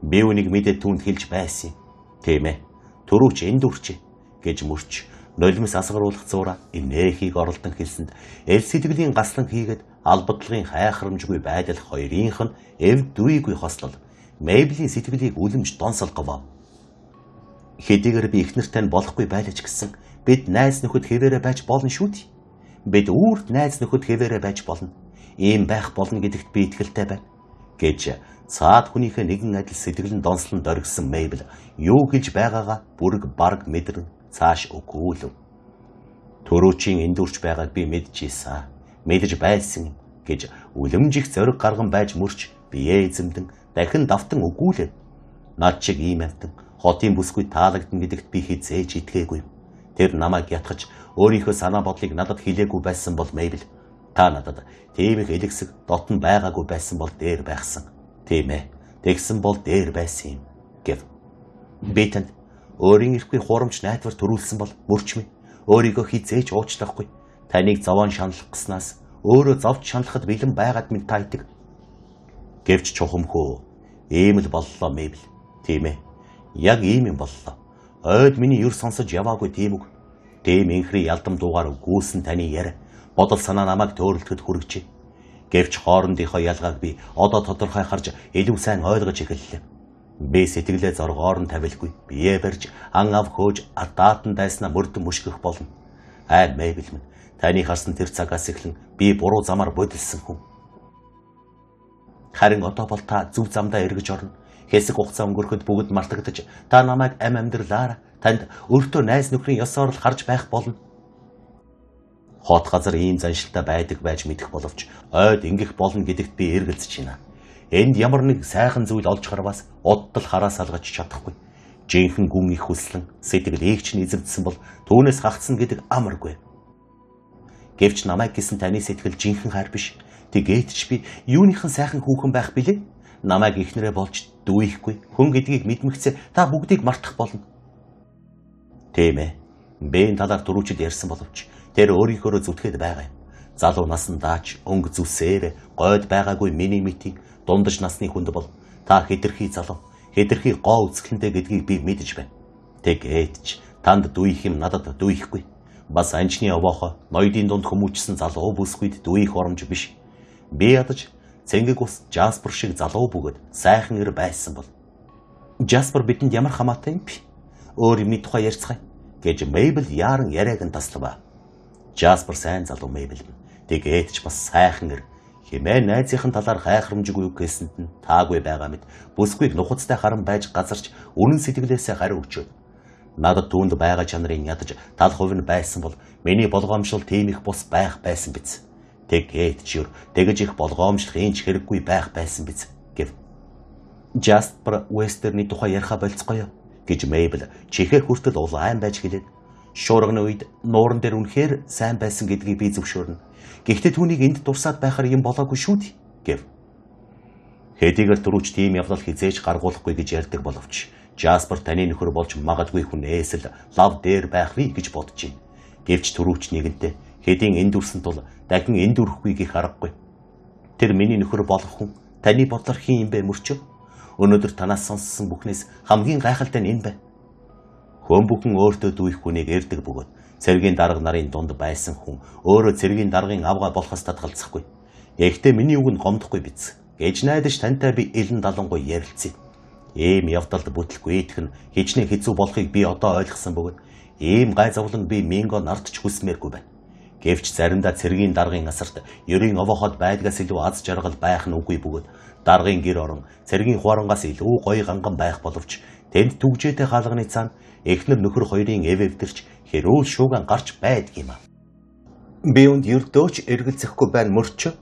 Би үнийг мэдээ түүнд хэлж байсан юм. Тийм ээ. Төрөөч энд үрчээ гэж мөрч нулимс асгаруулах зуураа инээхийг оролдон хэлсэнд эл сэтгэлийн гаслан хийгээд албадлагын хайхрамжгүй байдал хоёрынх нь эв дүйгүй хослол Мейблийн сэтгэлийг үлэмж донсолговоо. Хэдийгээр би эхнэртэй нь болохгүй байлаа ч гэсэн бид найз нөхөд хэвээрээ байж болно шүү дээ. Бид үүрт найз нөхөд хэвээрээ байж болно. Ийм байх болно гэдэгт би итгэлтэй байна гэж цаад хүнийхээ нэгэн адил сэтгэлэн донслон доргисон Мейбл юу хэлж байгаагаа бүрэг бараг мэдрэн цааш өгөөлв. Төрөөчийн эндүрч байгааг би мэдчихсэн. Мэдэж байсан юм гэж үлэмж их зориг гарган байж мөрч бие эзэмдэн дахин давтан өгүүлээ. Над чиг ийм амтан хотын бүсгүй таалагдана гэдэгт би хизээж итгээгүй. Тэр намайг ятгах өөрийнхөө санаа бодлыг надад хэлээгүй байсан бол Мейбл та надад тийм их элэгсэг дотн байгаагүй байсан бол дээр байхсан. Тийм ээ. Тэгсэн бол дээр байсан юм гэв. Би танд өөрийн эрхгүй хуурамч найдвар төрүүлсэн бол мөрч минь өөрийгөө хизээж уучлахгүй. Таныг зовоон шаналх гэснаас өөрөө зовж шаналхад бэлэн байгаад минь та итэг. Гэвч чухамхөө ийм л боллоо Мейбл. Тийм ээ. Яг ийм юм боллоо. Ойд миний юр сонсож яваагүй тийм үг. Тийм инхри ялдам дуугаар гүйсэн таны яриа бодол санаа намайг төөрөлдөхөд хүргэжээ. Гэвч хоорондынхоо ялгааг би одоо тодорхой харж илүү сайн ойлгож эхэллээ. Би сэтгэлээ зоргоор нь тавилгүй. Бие барьж ан ав хөөж ардаатан дайснаа мөрдөн мөшгөх болно. Ай Мейбл минь, таны харсан тэр цагаас эхлэн би буруу замаар бодилсан хүн. Харин одоо бол та зөв замдаа эргэж орно. Хэсэг хугацаа өнгөрөхөд бүгд мартагдаж та намайг ам амьдралаар танд өөртөө найз нөхрийн ёсоор л харж байх болно. Хот газар ийм заншилтай байдаг байж мэдэх боловч ойд ингэх болно гэдэгт би эргэлзэж байна. Энд ямар нэг сайхан зүйл олж харваас удтал хараа салгаж чадахгүй. Жинхэнэ гүн их хүслэн сэтгэл эгч нь эзэмдсэн бол түүнээс хагцна гэдэг амаргүй. Гэвч намайг гэсэн таны сэтгэл жинхэнэ хайр биш. Тэгээд ч би юуныхан сайхан хүүхэн байх билээ? Намайг эхнэрээ болж дүүйхгүй хүн гэдгийг мэдмэгцээ та бүгдийг мартах болно. Тийм ээ. Би энэ талаар түрүүчд ярьсан боловч тэр өөрийнхөөрөө зүтгээд байгаа юм. Залуу насан даач өнгө зүсээр гойд байгаагүй миний митийн дундаж насны хүнд бол та хэтэрхий залуу, хэтэрхий гоо үзэсгэлэнтэй гэдгийг би мэдэж байна. Тэгээд ч танд дүүйх юм надад дүүйхгүй. Бас анчны овоохо ноёдын дунд хүмүүжсэн залуу бүсгүйд дүүйх оромж биш. Би ядаж цэнгэг ус Жаспер шиг залуу бөгөөд сайхан эр байсан бол Жаспер бидэнд ямар хамаатай юм бэ? Өөр юмны тухай ярьцгаая гэж Мейбл яаран яриаг нь таслав. Жаспер сайн залуу Мейбл. Тэгээд ч бас сайхан эр хэмээн найзынхын талаар хайхрамжгүй үг гэсэнд нь таагүй байгаа мэт бүсгүйг нухацтай харан байж газарч үнэн сэтгэлээсээ хариу өчөөд надад түүнд байгаа чанарын ядаж тал хувь нь байсан бол миний болгоомжлол тийм их бус байх байсан биз. Тэгээд ч юр тэгж их болгоомжлох энэ ч хэрэггүй байх байсан биз гэв. Жаспер Вестерний тухай яриха болцгоё гэж Мейбл чихээ хүртэл улаан байж хэлээд шуурганы үед нууран дээр үнэхээр сайн байсан гэдгийг би зөвшөөрнө. Гэхдээ түүнийг энд дурсаад байхаар юм болоогүй шүү дээ гэв. Хэдийгээр түрүүч тийм явдал хизээж гаргуулахгүй гэж ярьдаг боловч Жаспер таны нөхөр болж магадгүй хүнээс л лав дээр байх вэ гэж бодож байна. Гэвч түрүүч нэгэнтээ хэдийн энд үрсэн тул дахин энд үрэхгүй гэх аргагүй. Тэр миний нөхөр болох хүн таны бодлоор хэн юм бэ мөрчөө? Өнөөдөр танаас сонссон бүхнээс хамгийн гайхалтай нь энэ байна. Хүн бүхэн өөртөө дүүх хүнийг эрдэг бөгөөд цэргийн дарга нарын дунд байсан хүн өөрөө цэргийн даргын авгаа болохоос татгалзахгүй. Гэхдээ миний үг нь гомдохгүй биз гэж найдаж тантай би элен далангүй ярилцъя. Ийм явдалд бүтлгүй идэх нь хичнээн хэцүү болохыг би одоо ойлгосон бөгөөд ийм гай зовлон би Минго нарт ч хүсмээргүй байна. Гэвч заримдаа цэргийн даргын асарт ерийн овооход байдгаас илүү аз жаргал байх нь үгүй бөгөөд даргын гэр орон цэргийн хуарангаас илүү гоё ганган байх боловч тэнд түгжээтэй хаалганы цаана эхнэр нөхөр хоёрын эв эвдэрч хэрүүл шууган гарч байдаг юм аа. Би үнд ердөөч эргэлзэхгүй байна мөрчөө.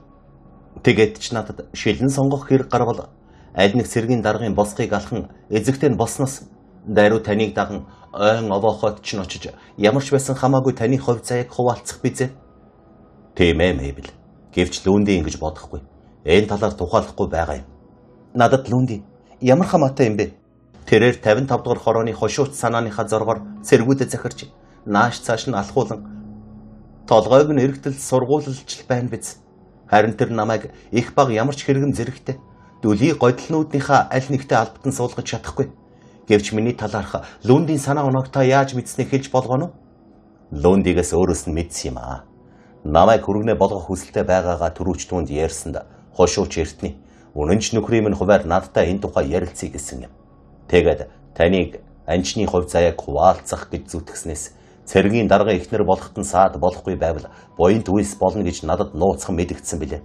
Тэгээд ч надад шилэн сонгох хэрэг гарвал аль нэг цэргийн даргын босхийг алхан эзэгтэй нь болсноос даруй таныг даган ойн овоохот ч очиж ямар ч байсан хамаагүй таны хувь заяаг хуваалцах бизээ. Тийм ээ Мейбл. Гэвч Лүнди ингэж бодохгүй. Энэ талаар тухайлахгүй байгаа юм. Надад Лүнди ямар хамаатай юм бэ? Тэрээр 55 дугаар хорооны хошууц санааныхаа зоргоор цэргүүдэд захирч нааш цааш нь алхуулан толгойг нь эргэтэл сургуулилж байна биз. Харин тэр намайг их баг ямар ч хэрэгэм зэрэгтэй дүлий годлнуудынхаа аль нэгтэй албатан суулгаж чадахгүй. Гэвч миний талаарх Лүндийн санаа оноог та яаж мэдсэнийг хэлж болгоно уу? Лүндигээс өөрөөс нь мэдсэн юм аа. Намайг хүргэнэ болгох хүсэлтэй байгаагаа түрүүч түүнд ярьсанд хошууч эртний үнэн ч нөхрийн минь хуваар надтай энэ тухай ярилцъя гэсэн юм. Тэгээд таныг анчны хувь заяаг хуваалцах гэж зүтгэснээс цэргийн даргын эхнэр болоход нь саад болохгүй байвал буянт үйлс болно гэж надад нууцхан мэдэгдсэн билээ.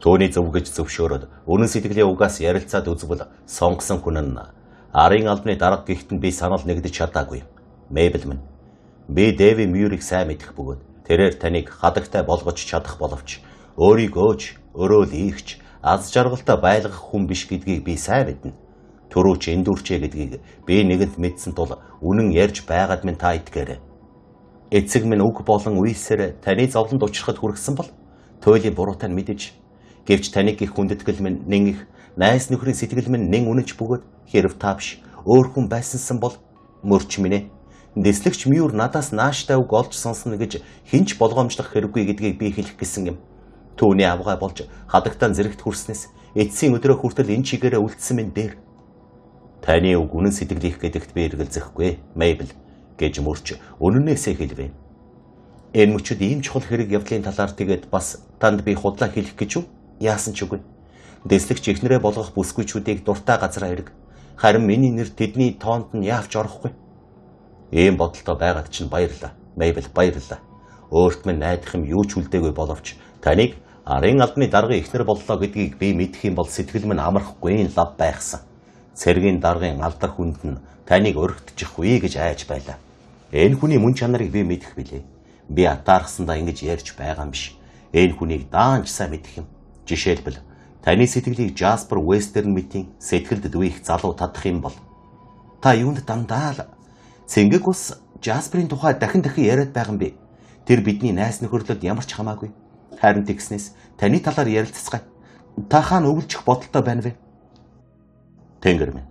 Түүний зөв гэж зөвшөөрөөд үнэн сэтгэлийн угаас ярилцаад үзвэл сонгосон хүн нь арын албаны дарга гихт нь би санал нэгдэж чадаагүй. Мейбл минь би Дэви Мюрийг сайн мэдэх бөгөөд тэрээр таныг хадагтай болгож чадах боловч өөрийгөө ч өрөөл ийхч аз жаргалтай байлгах хүн биш гэдгийг би сайн мэднэ. Түрүүч эндүрчээ гэдгийг би нэгэнт мэдсэн тул үнэн ярьж байгаад минь та итгээрэй. Эцэг минь үг болон үйлсээр таны зовлонд учрахад хүргэсэн бол туйлын буруутай нь мэдэж гэвч таныг их хүндэтгэл минь нэн их найз нөхрийн сэтгэл минь нэн үнэнч бөгөөд хэрв та биш өөр хүн байсансан бол мөрч минь ээ. Дэслэгч Мюр надаас нааштай үг олж сонсно гэж хэн ч болгоомжлох хэрэггүй гэдгийг би хэлэх гэсэн юм. Түүний авгай болж хадагтаа зэрэгт хүрснээс эцсийн өдрөө хүртэл энэ чигээрээ үлдсэн минь дээр. Таны үг үнэн сэтгэлийнх гэдэгт би эргэлзэхгүй, Мейбл гэж мөрч үнэнээсээ хэлвэ. Энэ мөчид ийм чухал хэрэг явдлын талаар тэгээд бас танд би худлаа хэлэх гэж үү? Яасан ч үгүй. Дэслэгч эхнэрээ болгох бүсгүйчүүдийг дуртай газараа эрг. Харин миний нэр тэдний тоонд нь яавч орохгүй. Ийм бодолтой байгаад чинь баярлалаа. Мейбл баярлалаа. Өөрт минь найдах юм юу ч үлдээгүй боловч таныг Арын албаны даргын эхнэр боллоо гэдгийг би мэдэх юм бол сэтгэл минь амархгүй лав байхсан. Цэргийн даргын алдар хүнд нь таныг өргөтчихвээ гэж айж байлаа. Энэ хүний мөн чанарыг би мэдэх билээ. Би атаархсандаа ингэж ярьж байгаа юм биш. Энэ хүнийг даанч сайн мэдэх юм. Жишээлбэл таны сэтгэлийг Jasper Western мэтийн сэтгэлд дүүх залуу татах юм бол та юунд дандаа л цэнгэг ус Jasper-ийн тухай дахин дахин яриад байгаа юм бэ? Тэр бидний найз нөхөрлөлд ямар ч хамаагүй. Харин тэгснээс таны талаар ярилцацгаая. Та хаана өвлжих бодолтой байна вэ? Тэнгэр минь,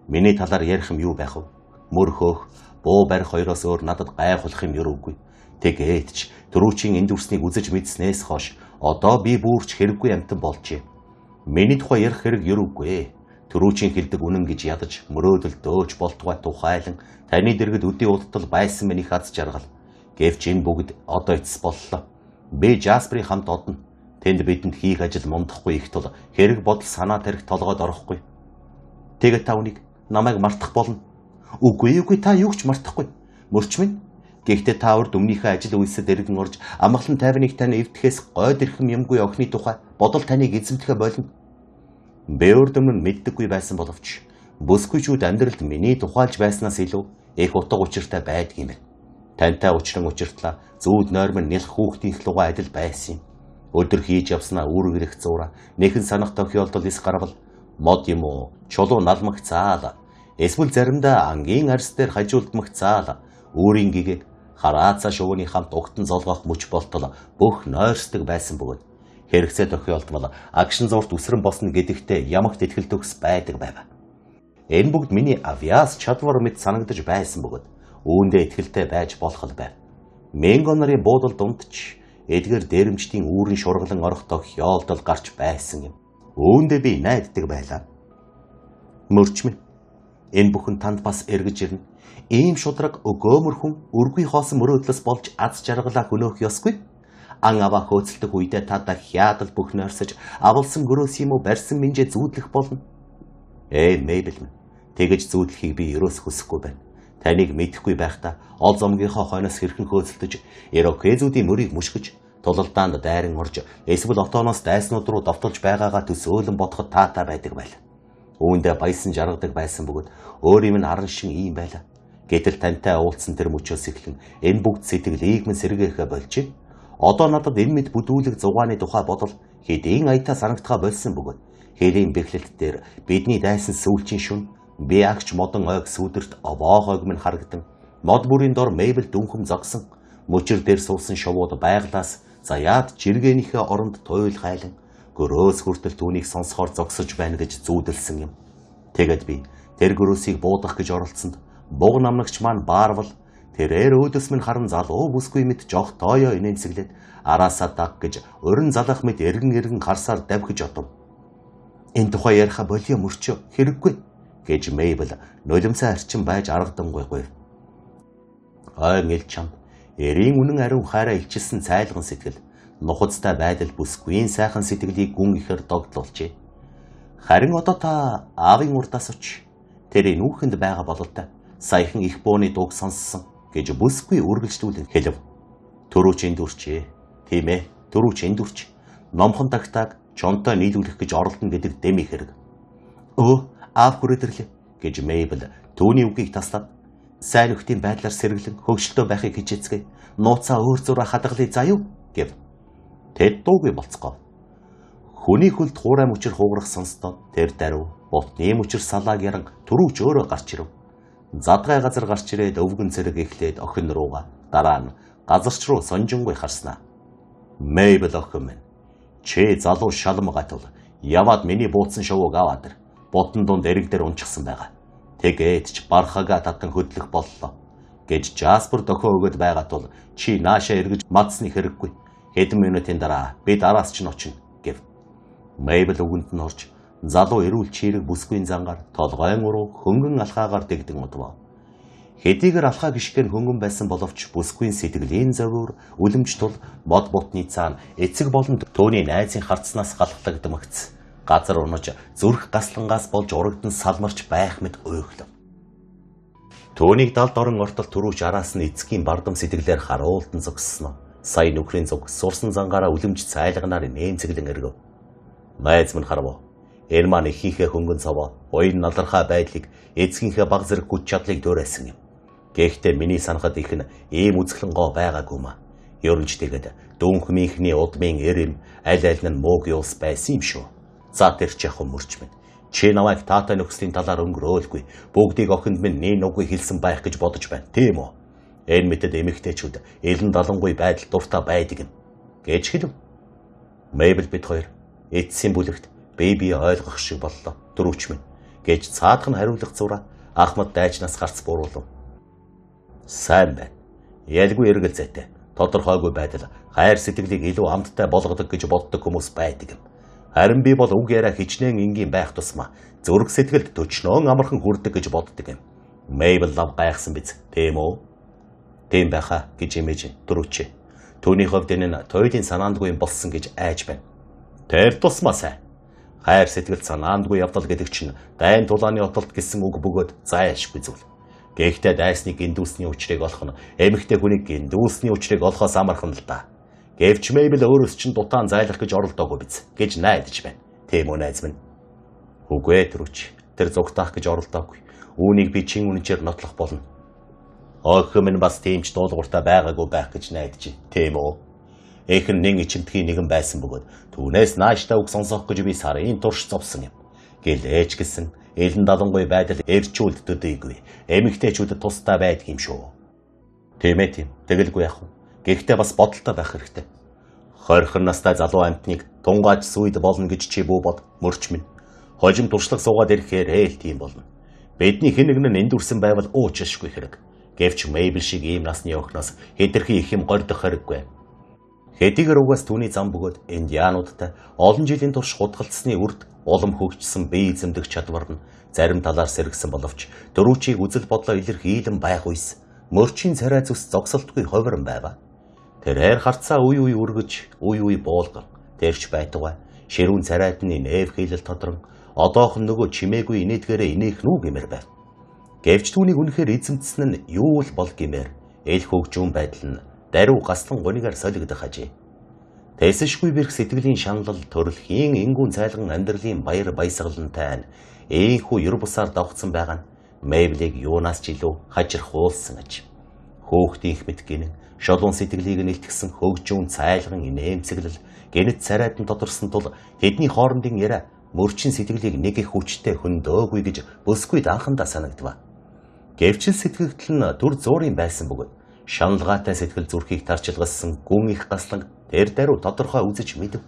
миний талаар ярих юм юу байх вэ? Мөр хөөх, буу барих хоёроос өөр надад гайхуулах юм ерөөгүй. Тэгээд ч түрүүчийн энд үрснийг үзэж мэдснээс хойш одоо би бүрч хэрэггүй амтан болжээ. Миний тухай ярих хэрэг ерөөгүй. Түрүүчийн хэлдэг үнэн гэж ядаж мөрөөдөл дөөж болтугай тухайлан таны дэргэд өдий удтал байсан минь их аз жаргал. Гэвч энэ бүгд одоо эцэс боллоо. Би Jasper-ийн хамт одно. Тэнд бидэнд хийх ажил мундахгүй их тул хэрэг бодол санаа тарих толгойд орохгүй. Тэгээд та үнийг намайг мартах болно. Үгүй та юу ч мартахгүй. Мөрч минь. Гэхдээ та урд өмнөхөө ажил үйлсэд эргэн орж амгалан тайвныг тань эвдэхээс гойд ирхэм юмгүй охины тухай бодол таныг эзэмдэхэ болно. Би урд өмнө мэддэггүй байсан боловч бүсгүйчүүд амьдралд миний тухайлж байснаас илүү их утга учиртай байдгийм. Тантай учран учиртлаа зүүд нойрмон нялх хүүхдийн лугаа адил байсан юм. Өдөр хийж явснаа үүрэг ирэх зуура нэхэн санах тохиолдол эс гарвал мод юм уу чулуу налмах заал эсвэл заримдаа ангийн арьс дээр хажуулдмах заал өөрийн гэгээг хараацаа шувууны хамт угтан золгоох мөч болтол бүх нойрсдаг байсан бөгөөд хэрэгцээ тохиолдвол агшин зуурт үсрэн босно гэдэгтээ ямагт итгэл төгс байдаг байв. Энэ бүгд миний авиас чадвар мэт санагдаж байсан бөгөөд үүндээ итгэлтэй байж болох л байв. Менго нарын буудал дунд ч эдгээр дээрэмчдийн үүрэн шургалан орох тохиолдол гарч байсан юм. Үүндээ би найддаг байлаа. Мөрч минь, энэ бүхэн танд бас эргэж ирнэ. Ийм шудраг өгөөмөр хүн өргүй хоосон мөрөөдлөөс болж аз жаргалаа хөнөөх ёсгүй. Ан аваа хөөцөлдөх үедээ та дахиад л бүх нойрсож авалсан гөрөөс юм уу барьсан минжээ зүүдлэх болно. Мэйбл минь, тэгэж зүүдлэхийг би ерөөс хүсэхгүй байна. Таныг мэдэхгүй байхдаа ол зомгийнхоо хойноос хэрхэн хөөцөлдөж ирокезүүдийн мөрийг мөшгөж тулалдаанд дайран орж эсвэл отооноос дайснууд руу довтолж байгаагаа төсөөлөн бодоход таатай байдаг байл. Үүндээ баясан жаргадаг байсан бөгөөд өөр юм нь аран шин ийм байлаа. Гэтэл тантай уулзсан тэр мөчөөс эхлэн энэ бүгд сэтгэлийг минь сэргээхэ болжээ. Одоо надад энэ мэд бүдүүлэг зугааны тухай бодол хэдийн аятаа санагдхаа болсон бөгөөд хэлийн бэхлэлт дээр бидний дайсан сүүлчийн шүн би агч модон ойг сүдэрт овоогойг минь харагдан мод бүрийн дор мэйбл дүнхэм зогсон мөчөр дээр суусан шувууд байглаас заяад жиргээнийхээ оронд туйл хайлан гөрөөс хүртэл түүнийг сонсохоор зогсож байна гэж зүүдэлсэн юм. Тэгээд би тэр гөрөөсийг буудах гэж оролцсонд буг намнагч маань баарвал тэрээр өөдөөс минь харан залуу бүсгүй мэт жоох тооёо инээмсэглээд араасаа даг гэж урин залах мэт эргэн эргэн харсаар давхиж отов. Энэ тухай яриха болио мөрчөө хэрэггүй гэж Мэйбл нулимсаа арчин байж аргадангүй гуйв. Ойн ил чамд эрийн үнэн ариун хайраа илчилсэн цайлган сэтгэл нухацтай байдал бүсгүйн сайхан сэтгэлийг гүн ихээр догдлуулжээ. Харин одоо та аавын урдаас оч тэрийн нүүхэнд байгаа бололтой саяхан их бууны дууг сонссон гэж бүсгүй үргэлжлүүлэн хэлв. Төрүүч энд үрчээ. Тийм ээ, төрүүч энд үрч. Номхон тагтааг чонтой нийлүүлэх гэж оролдоно гэдэг дэми хэрэг. Өө, аав хүрээд ирлээ гэж Мэйбл түүний үгийг таслаад сайн нөхдийн байдлаар сэргэлэн хөгжилтөө байхыг хичээцгээе. Нууцаа өөр зураа хадгалъя заа юу гэв. Тэд дуугүй болцгоо. Хүний хөлд хуурай мөчөр хугарах сонстоо тэр даруй бутны мөчөр салааг яран түрүүч өөрөө гарч ирэв. Задгай газар гарч ирээд өвгөн цэрэг эхлээд охин руугаа дараа нь газарч руу сонжингүй харснаа. Мэйбл охин минь, чи залуу шалм гатвал яваад миний бууцсан шувууг аваад ир. Ботон дунд эрэг дээр унчихсан байгаа. Тэгээд ч бархагаа татан хөдлөх боллоо гэж Жаспер дохио өгöd байгаа тул чи наашаа эргэж мадсны хэрэггүй. Хэдэн минутын дараа бид араас чинь очино гэв. Мэйбл үгэнд нь орж залуу эрүүл чирэг бүсгүйн зангаар толгойн уруу хөнгөн алхаагаар дэгдэн удвав. Хэдийгээр алхаа гიშгэн хөнгөн байсан боловч бүсгүйн сэтгэлийн зовиур үлэмж тул мод бутны цаана эцэг болон түүний найзын харцнаас галхлагдмагц. Газар унаж зүрх гаслангаас болж урагдан салмарч байх мэт уйхлав. Түүнийг далд орон ортол түрүүч араас нь эцгийн бардам сэтгэлээр харуулдан зогссноо. Сая нөхрийн зүг сурсан зангаараа үлэмж цайлганаар нэмцэглэн эргэв. Найз минь харав. Энэ маань ихийнхээ хөнгөн цовоо, уян налархай байдлыг, эцгийнхээ баг зэрэг хүч чадлыг дуурайсан юм. Гэхдээ миний санахад их нь ийм үзэсгэлэн гоо байгаагүй маа. Ер нь ч тэгээд дүүнхмийнхний удмын эрэм аль аль нь мууг юус байсан юм шүү. За тэр ч яг мөрч минь. Чи намайг таатай нөхцөлийн талаар өнгөрөөлгүй. Бүгдийг охинд минь нээ нүггүй хэлсэн байх гэж бодож байна. Тийм үү? Энэ мэтэд эмэгтэйчүүд элен далангүй байдал дуртай байдаг юм гэж хэлв. Мэйбл бид хоёр эцсийн бүлэгт беби ойлгох шиг боллоо. Төрөвч минь гэж цаадах нь хариулах зураа Ахмад дайчнаас гарц буруулав. Сайн байна. Ялгүй эргэлзээтэй. Тодорхойгүй байдал хайр сэтгэлийг илүү амттай болгодог гэж боддог хүмүүс байдаг юм. Харин би бол үг яриа хичнээн энгийн байх тусмаа зүрх сэтгэлд төчнөөн амархан хүрдэг гэж боддог юм. Мэйбл лав гайхсан биз, тийм үү? Тийм байхаа гэж имэж дөрөвчээ. Түүний хувьд энэ нь туйлын санаандгүй юм болсон гэж айж байна. Тэр тусмаа сайн. Хайр сэтгэл санаандгүй явдал гэдэг чинь дайн тулааны отолт гэсэн үг бөгөөд зайлшгүй зүйл. Гэхдээ дайсны гиндүүлсний учрыг олох нь эмэгтэй хүнийг гиндүүлсний учрыг олохоос амархан л да. Гэвч Мэйбл өөрөөс чинь дутаан зайлах гэж оролдоогүй биз гэж найдаж байна. Тийм үү найз минь? Үгүй ээ түрүүч. Тэр зугтаах гэж оролдоогүй. Үүнийг би чин үнэнчээр нотлох болно. Охин минь бас тийм ч дуулууртай байгаагүй байх гэж найдаж байна. Тийм үү? Эх нь нэн ичимтгий нэгэн байсан бөгөөд түүнээс нааштай үг сонсох гэж би сарын турш зовсон юм. Гэлээч гэсэн элен далангүй байдал эрчүүлд төдийгүй. Эмэгтэйчүүдэд тустай байдаг юм шүү. Тийм ээ тийм. Тэгэлгүй яах вэ? Гэхдээ бас бодолтой байх хэрэгтэй. 20 настай залуу амьтныг тунгааж сүйд болно гэж чи бүү бод мөрч минь. Хожим туршлага суугаад ирэхээр ээл тийм болно. Бидний хэн нэг нь энд үрсэн байвал уучлашгүй хэрэг. Гэвч Мэйбл шиг ийм насны охиноос хэтэрхий их юм гордох хэрэггүй. Хэдийгээр угаас түүний зам бөгөөд индиануудтай олон жилийн турш худгалдсны үрд улам хөгжсөн бие эзэмдэх чадвар нь зарим талаар сэргсэн боловч дөрүүчийг үзэл бодлоо илэрхийлэн байх үес мөрчийн царай зүс зогсолтгүй ховрон байв. Тэрээр харцаа үе үе үргэж, үе үе буулган тэрч байтугай ширүүн царайд нь нээв хийлэл тодрон одоохон нөгөө чимээгүй инээдгээрээ инээх нү гэмээр байв. Гэвч түүнийг үнэхээр эзэмдсэн нь юу л бол гэмээр эл хөгжүүн байдал нь даруй гаслан гунигаар солигдох ажээ. Тэсэшгүй бэрх сэтгэлийн шаналл төрөлхийн энгүүн цайлган амьдралын баяр баясгалантай нь ийнхүү ер бусаар давхцсан байгаа нь Мэйблийг юунаас ч илүү хажирхуулсан аж. Хөөхтийнх мэт гинэн шолон сэтгэлийг нэлтгсэн хөгжүүн цайлган инээмсэглэл гэнэт царайд нь тодорсон тул тэдний хоорондын яриа мөрчин сэтгэлийг нэг их хүчтэй хөндөөгүй гэж бүсгүй анхандаа санагдв. Гэвч сэтгэгдэл нь түр зуурын байсан бөгөөд шаналгаатай сэтгэл зүрхийг тарчилгасан гүн их гаслан тэр даруй тодорхой үзэж мэдэв.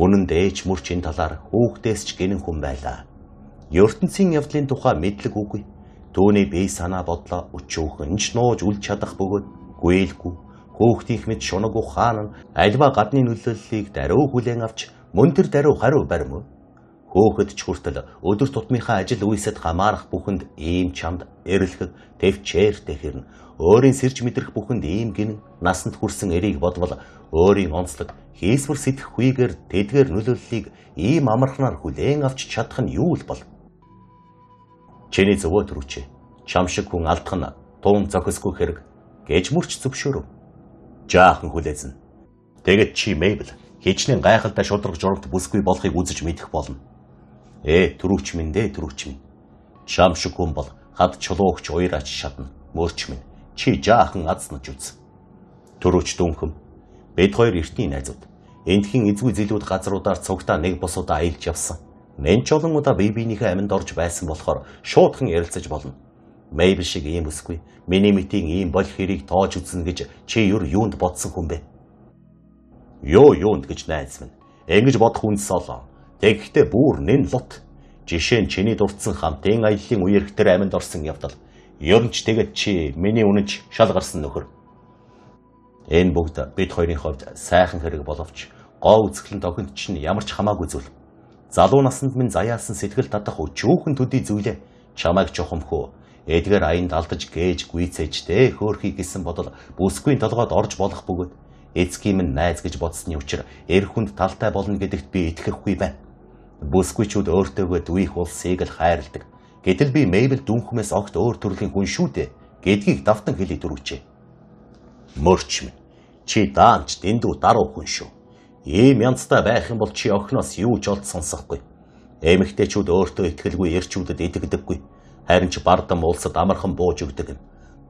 Үнэн дээч мөрч энэ талаар хүүхдээс ч гинэн хүн байлаа. ертөнцийн явдлын тухай мэдлэг үгүй. Түүний бие санаа бодлоо өчүүхэн ч нууж үл чадах бөгөөд гүйлгүй хүүхдийнх мэд шунаг ухаан нь альва гадны нөлөөллийг даруй хүлээн авч мөн тэр даруй хариу барим. Хөөхөд ч хүртэл өдөр тутмынхаа ажил үйлсэд хамаарах бүхэнд ийм чамд эрэлхэг тэвчээртэй хэрнэ. Өөрийн сэрж мэдрэх бүхэнд ийм гинэн насанд хүрсэн эрийг бодвол өөрийн онцлог хийсвэр сэтгэх хүйгээр тэдгээр нөлөөллийг ийм амархнаар хүлээн авч чадах нь юу л бол? Чиний зөвөө төрүүчээ. Чам шиг хүн алдах нь туун зохисгүй хэрэг гэж мөрч зөвшөөрөв. Жаахан хүлээзэн. Тэгэд чи Мэйбл хичнээн гайхалтай шударга журамт бүсгүй болохыг үзэж мэдэх болно. Ээ түрүүч минь дээ түрүүч минь. Чам шиг хүн бол хад чулуугч уяраач шатна. Мөрч минь чи жаахан азнаж үз. Түрүүч дүнхэм бид хоёр эртний найзууд. Эндхийн эзгүй зэлүүд газруудаар цугтаа нэг бусудаа аялж явсан. Нэн ч олон удаа бие биенийхээ аминд орж байсан болохоор шуудхан ярилцаж болно. Мэйбл шиг ийм өсгүй. Миний мэтийн ийм болох хэрийг тоож үзнэ гэж чи юу юунд бодсон хүн бэ? Юу юунд гэж найз минь. Ингэж бодох үндэс олон. Тэгэхдээ бүр нэн лут. Жишээ нь чиний дурдсан хамтын аяллаа үеэрх тэр аминд орсон явдал. Ер нь ч тэгэд чи миний үнэнч шал гарсан нөхөр. Энэ бүгд бид хоёрын хувьд сайхан хэрэг боловч гоо үзэсгэлэн тохинд чинь ямар ч хамаагүй зүйл. Залуу насанд минь заяасан сэтгэл татах өчүүхэн төдий зүйлээ чамайг чухамхүү эдгээр аянд алдаж гээж гүйцээжтэй хөөрхий гэсэн бодол бүсгүйн толгойд орж болох бөгөөд эцгийн минь найз гэж бодсны учир эр хүнд талтай болно гэдэгт би итгэхгүй байна. Бүсгүйчүүд өөртөөгөө дүйх улсыг л хайрладаг. Гэтэл би Мэйбл дүнхмээс огт өөр төрлийн хүн шүү дээ гэдгийг давтан хэлий дөрвчээ. Мөрч минь Чи даанч дэндүү даруй хүн шүү. Ийм янзтай байх юм бол чи охиноос юу ч олд сонсохгүй. Эмэгтэйчүүд өөртөө итгэлгүй эрчүүдэд итгэдэггүй. Харин ч бардам улсад амархан бууж өгдөг юм.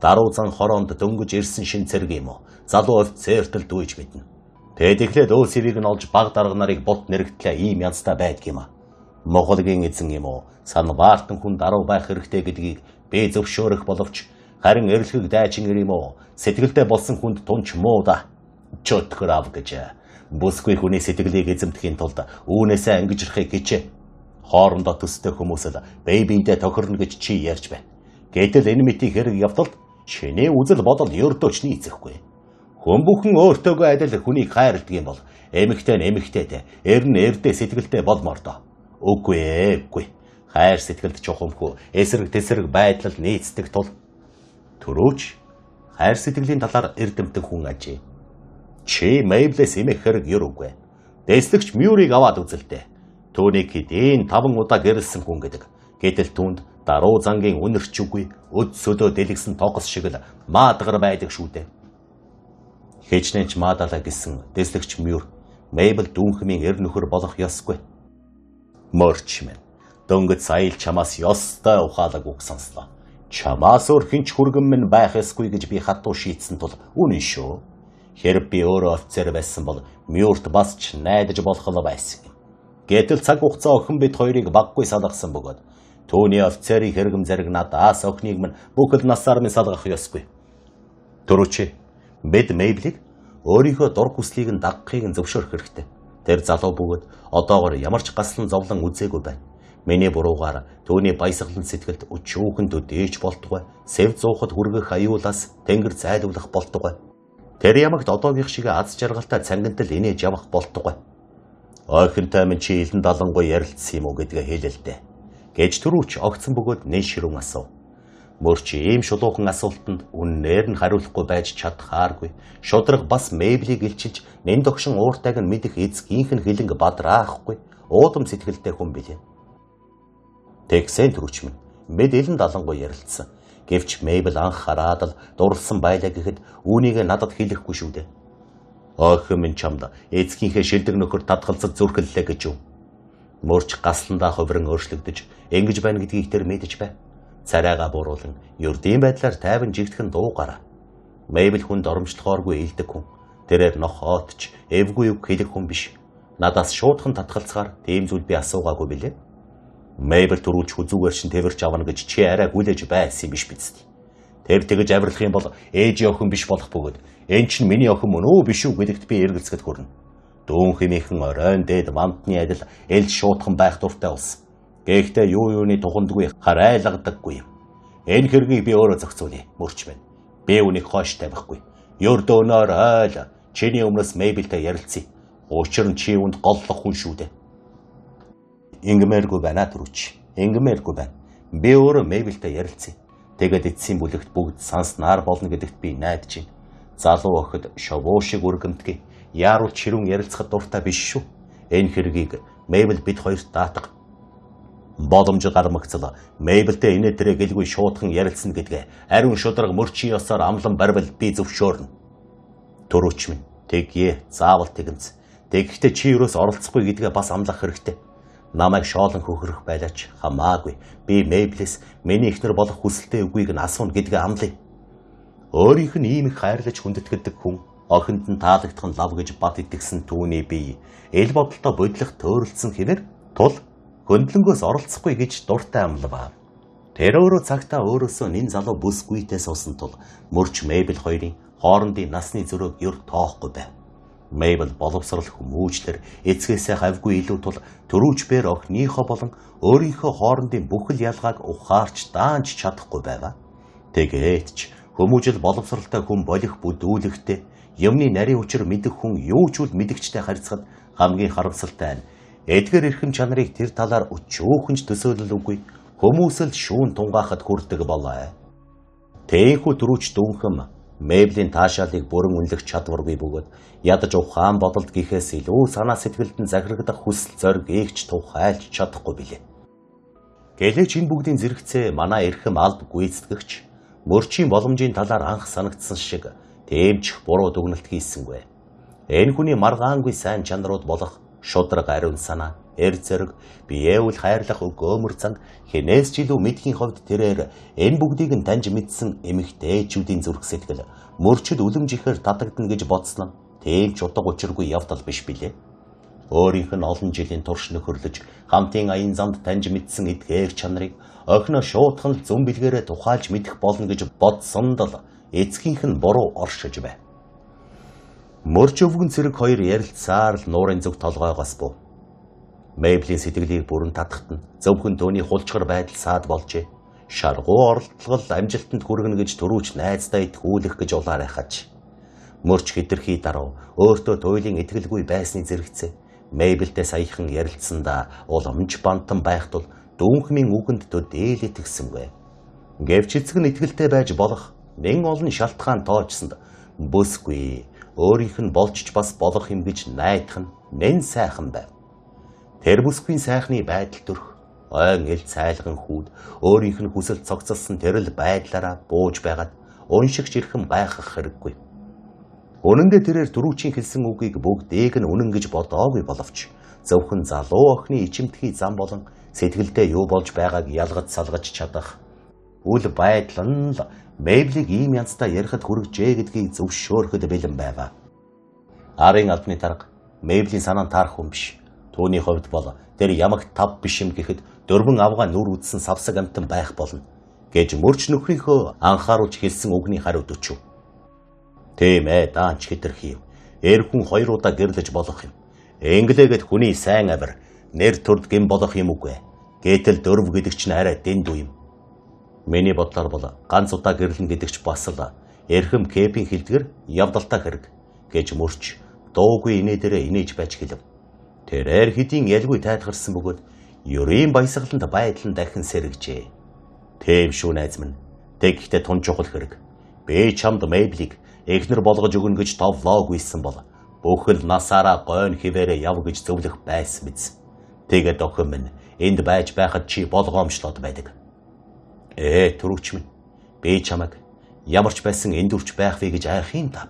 Даруй зан хороонд дөнгөж ирсэн шин цэрэг юм уу? Залуу офицертэл дүйж мэднэ. Тэд эхлээд өө сэвийг нь олж баг дарга нарыг бут нэрэгтлээ ийм янзтай байдаг юм а. Моголгийн эзэн юм уу? Санваартан хүн даруй байх хэрэгтэй гэдгийг би зөвшөөрөх боловч харин эрэлхэг дайчин ир юм уу? Сэтгэлдээ болсон хүнд тунч муу да. Чөтгөр ав гэж. Бүсгүй хүний сэтгэлийг эзэмдэхийн тулд үүнээсээ ангижрахыг хичээ. Хоорондоо төстэй хүмүүс л бие биендээ тохирно гэж чи ярьж байна. Гэтэл энэ мэтийн хэрэг явдалд чиний үзэл бодол ердөөч нийцэхгүй. Хүн бүхэн өөртөөгөө адил хүнийг хайрладаг юм бол эмэгтэй нь эмэгтэйтэй, эр нь эрдээ сэтгэлтэй болмоор доо. Үгүй ээ, үгүй. Хайр сэтгэлд чухамхүү, эсрэг тэсрэг байдал нийцдэг тул төрөөч хайр сэтгэлийн талаар эрдэмтэн хүн ажээ. Чи Мэйблээс эмэх хэрэг ер үгүй. Дэслэгч Мюрийг аваад үзэлтэй. Түүнийг хэдийн 5 удаа гэрэлсэн хүн гэдэг. Гэтэл түүнд даруй зангийн үнэрч үгүй, өд сөлөө дэлгсэн тогос шиг л маадгар байдаг шүү дээ. Хэчнээн ч маадалаа гэсэн дэслэгч Мюр Мэйбл дүүнхмийн эр нөхөр болох ёсгүй. Мөрч минь дөнгөж сая л чамаас ёстой ухаалаг үг сонслоо. Чамаас өөр хэн ч хүргэн минь байх ёсгүй гэж би хатуу шийдсэн тул үнэн шүү. Хэрэг би өөрөө офицер байсан бол Мюрт бас ч найдаж болох л байсан юм. Гэтэл цаг хугацаа охин бид хоёрыг баггүй салгасан бөгөөд түүний офицерийн хэрэгэм зэрэг надаас охиныг минь бүхэл насаар минь салгах ёсгүй. Төрөөч бид Мэйблийг өөрийнхөө дур хүслийг нь дагахыг нь зөвшөөрөх хэрэгтэй. Тэр залуу бөгөөд одоогор ямар ч гаслан зовлон үзээгүй байна. Миний буруугаар түүний баясгалан сэтгэлд өчүүхэн төдийч болтугай, сэв зуухад хүргэх аюулаас тэнгэр зайлуулах болтугай. Тэр ямагт одоогийнх шиг аз жаргалтай цангинтал инээж явах болтугай. Охинтой минь чи илэн далангүй ярилцсан юм уу гэдгээ хэлэлдэ. Гэж түрүүч огцон бөгөөд нэн ширүүн асуув. Мөрч ийм шулуухан асуултанд үннээр нь хариулахгүй байж чадхааргүй. Шудраг бас Мэйблийг илчилж нэн догшин ууртайг нь мэдэх эцгийнх нь хилэнг бадраахгүй. Уудам сэтгэлтэй хүн билээ. Тэгсэн түрүүч минь бид илэн далангүй ярилцсан. Гэвч Мэйбл анх хараад л дурлсан байлаа гэхэд үүнийг надад хэлэхгүй шүү дээ. Охин минь чамд эцгийнхээ шилдэг нөхөр татгалзаж зүрхэллээ гэж юу? Мөрч гасландаа хувиран өөрчлөгдөж ингэж байна гэдгийг тэр мэдэж бай. Царайгаа бууруулан ердийн байдлаар тайван жигдэхэн дуугараа. Мэйбл хүнд оромжлохооргүй илдэг хүн. Тэрээр нохоотч эвгүй үг хэлэх хүн биш. Надаас шуудхан татгалзахаар тийм зүйл би асуугаагүй билээ. Мэйбл түрүүлж хүзүүгээр шин тэвэрч авна гэж чи арай хүлээж байсан юм биш биз дээ. Тэр тэгэж авирлах юм бол ээжийн охин биш болох бөгөөд эн чинь миний охин мөн үү биш үү гэдэгт би эргэлзэхэд хүрнэ. Дүүн хэмээхэн оройн дээд мандны адил эл шуутхан байх дуртай болсон. Гэхдээ юу юуны тухандгүй харайлгадаггүй юм. Энэ хэргийг би өөрөө зохицуулъя, мөрч минь. Би үүнийг хойш тавихгүй. Ердөө өнөөр ойл чиний өмнөөс Мэйблтэй ярилцъя. Учир нь чи үүнд голлох хүн шүү дээ. Ингэмээргүй байна түрүүч. Ингэмээргүй байна. Би өөрөө Мэйблтэй ярилцъя. Тэгээд эцсийн бүлэгт бүгд санснаар болно гэдэгт би найдаж байна. Залуу охид шовуу шиг өргөмтгий. Яаруул ширүүн ярилцахад дуртай биш шүү. Энэ хэргийг Мэйбл бид хоёрт даатга. Боломж гармагцал Мэйблтэй инээ тэрэ гэлгүй шуудхан ярилцсан гэдгээ ариун шударга мөрчийн ёсоор амлан барьвал би зөвшөөрнө. Төрөөч минь тэгье, заавал тэгэнц. Тэгэхдээ чи юроос оролцохгүй гэдгээ бас амлах хэрэгтэй. Намайг шоолон хөхрөх байлаач хамаагүй. Би Мэйблээс миний эхнэр болох хүсэлтэй үгүйг нь асууна гэдгээ амлая. Өөрийнх нь ийм их хайрлаж хүндэтгэдэг хүн охинд нь таалагдах нь лав гэж бат итгэсэн түүний бие эл бодолтой бодлох төөрөлдсөн хэвээр тул хөндлөнгөөс оролцохгүй гэж дуртай амлав. Тэр өөрөө цагтаа өөрөөсөө нэн залуу бүсгүйтэй суусан тул мөрч Мэйбл хоёрын хоорондын насны зөрөөг ер тоохгүй байв. Мэйбл боловсрол хүмүүжлэр эцгээсээ хавьгүй илүү тул төрүүч бээр охиныхоо болон өөрийнхөө хоорондын бүхэл ялгааг ухаарч даанч чадахгүй байв. Тэгээд ч хүмүүжил боловсралтай хүн болох бүдүүлэгтэй юмны нарийн учир мэдэх хүн юу ч үл мэдгчтэй харьцахад хамгийн харамсалтай нь эдгээр эрхэм чанарыг тэр талаар өчөөхөн ч төсөөлөл үгүй хүмүүс л шүүн тунгаахад хүрдэг болоо. Тээнхүү түрүүч дүүнхэм Мэйблийн таашаалыг бүрэн үнэлэх чадваргүй бөгөөд ядаж ухаан бодолд гэхээс илүү санаа сэтгэлд нь захирагдах хүсэл зориг эгч тухайлж чадахгүй билээ. Гэлээч энэ бүгдийн зэрэгцээ манай эрхэм алба гүйцэтгэгч мөрчийн боломжийн талаар анх санагдсан шиг Тийм ч их буруу дүгнэлт хийсэнгүй. Энэ хүний маргаангүй сайн чанарууд болох шудраг ариун санаа, эр зэрэг, биеэвэл хайрлах өгөөмөр занг хинээс ч илүү мэдхийн хувьд тэрээр энэ бүгдийг нь таньж мэдсэн эмэгтэйчүүдийн зүрх сэтгэл мөрчид үлэмж ихээр татагдана гэж бодсон нь тийм ч утга учиргүй явдал биш билээ. Өөрийнх нь олон жилийн турш нөхөрлөж хамтын аян замд таньж мэдсэн эдгээр чанарыг охиноо шуутхан л зүүн бэлгээрээ тухайлж мэдэх болно гэж бодсонд л эцгийнх нь буруу оршиж байв. Мөрч өвгөн цэрэг хоёр ярилцсаар л нуурын зүг толгойгоос був. Мэйблийн сэтгэлийг бүрэн татахт нь зөвхөн түүний хулчгар байдал саад болжээ. Шаргуу оролдлогол амжилтанд хүргэнэ гэж түрүүч найздаа итгүүлэх гэж улаар айхаж. Мөрч хэтэрхий даруй өөртөө туйлын итгэлгүй байсны зэрэгцээ Мэйблтэй саяхан ярилцсандаа уламж бантан байх тул дүүнхмийн үгэнд төдийл итгэсэнгүй. Гэвч эцэг нь итгэлтэй байж болох нэн олон шалтгаан тоочсонд бүсгүй өөрийнх нь болчч бас болох юм гэж найдах нь нэн сайхан байв. Тэр бүсгүйн сайхны байдал төрх ойн эл цайлган хүүд өөрийнх нь хүсэл цогцолсон тэрэл байдлаараа бууж байгаад уншигч ирэхэн гайхах хэрэггүй. Үнэн дээр тэрээр түрүүчийн хэлсэн үгийг бүгдийг нь үнэн гэж бодоогүй боловч зөвхөн залуу охины ичимтгий зам болон сэтгэлдээ юу болж байгааг ялгаж салгаж чадах үл байдал нь л Мэйблийг ийм янзтай ярихад хүргэжээ гэдгийг зөвшөөрөхөд бэлэн байв. Арын албаны дарга Мэйблийн санаанд таарах хүн биш. Түүний хувьд бол тэр ямагт тав биш юм гэхэд дөрвөн авгаа нүр үдсэн савсаг амтан байх болно гэж мөрч нөхрийнхөө анхааруулж хэлсэн үгний хариуд өчөв. Тийм даанч хэтэрхий. Эр хүн хоёр удаа гэрлэж болох юм. Инглээгээд хүний сайн авир нэр төрд гэм болох юм үгүй. Гэтэл дөрв гэдэг чинь арай дэндүү юм. Миний бодлоор бол ганц удаа гэрлэн гэдэг ч бас л эрхэм кепийн хилдгэр явдалтай хэрэг гэж мөрч дуугүй инээ дээрээ инээж байж хэлв. Тэрээр хэдийн ялгүй тайлгарсан бөгөөд ерийн баясгаланд байдал нь дахин сэргэжээ. Тийм шүү найз минь. Тэг гэхдээ тун чухал хэрэг. Би чамд Мэйблийг эхнэр болгож өгнө гэж товлоогүйсэн бол бүхэл насаараа гойн хിവэрэ яв гэж зөвлөх байсан биз. Тэгээд охин минь энд байж байхад чи болгоомжлоод байдаг. Түрүүч минь би чамайг ямар ч байсан энд үрч байх вэ гэж айх юм да.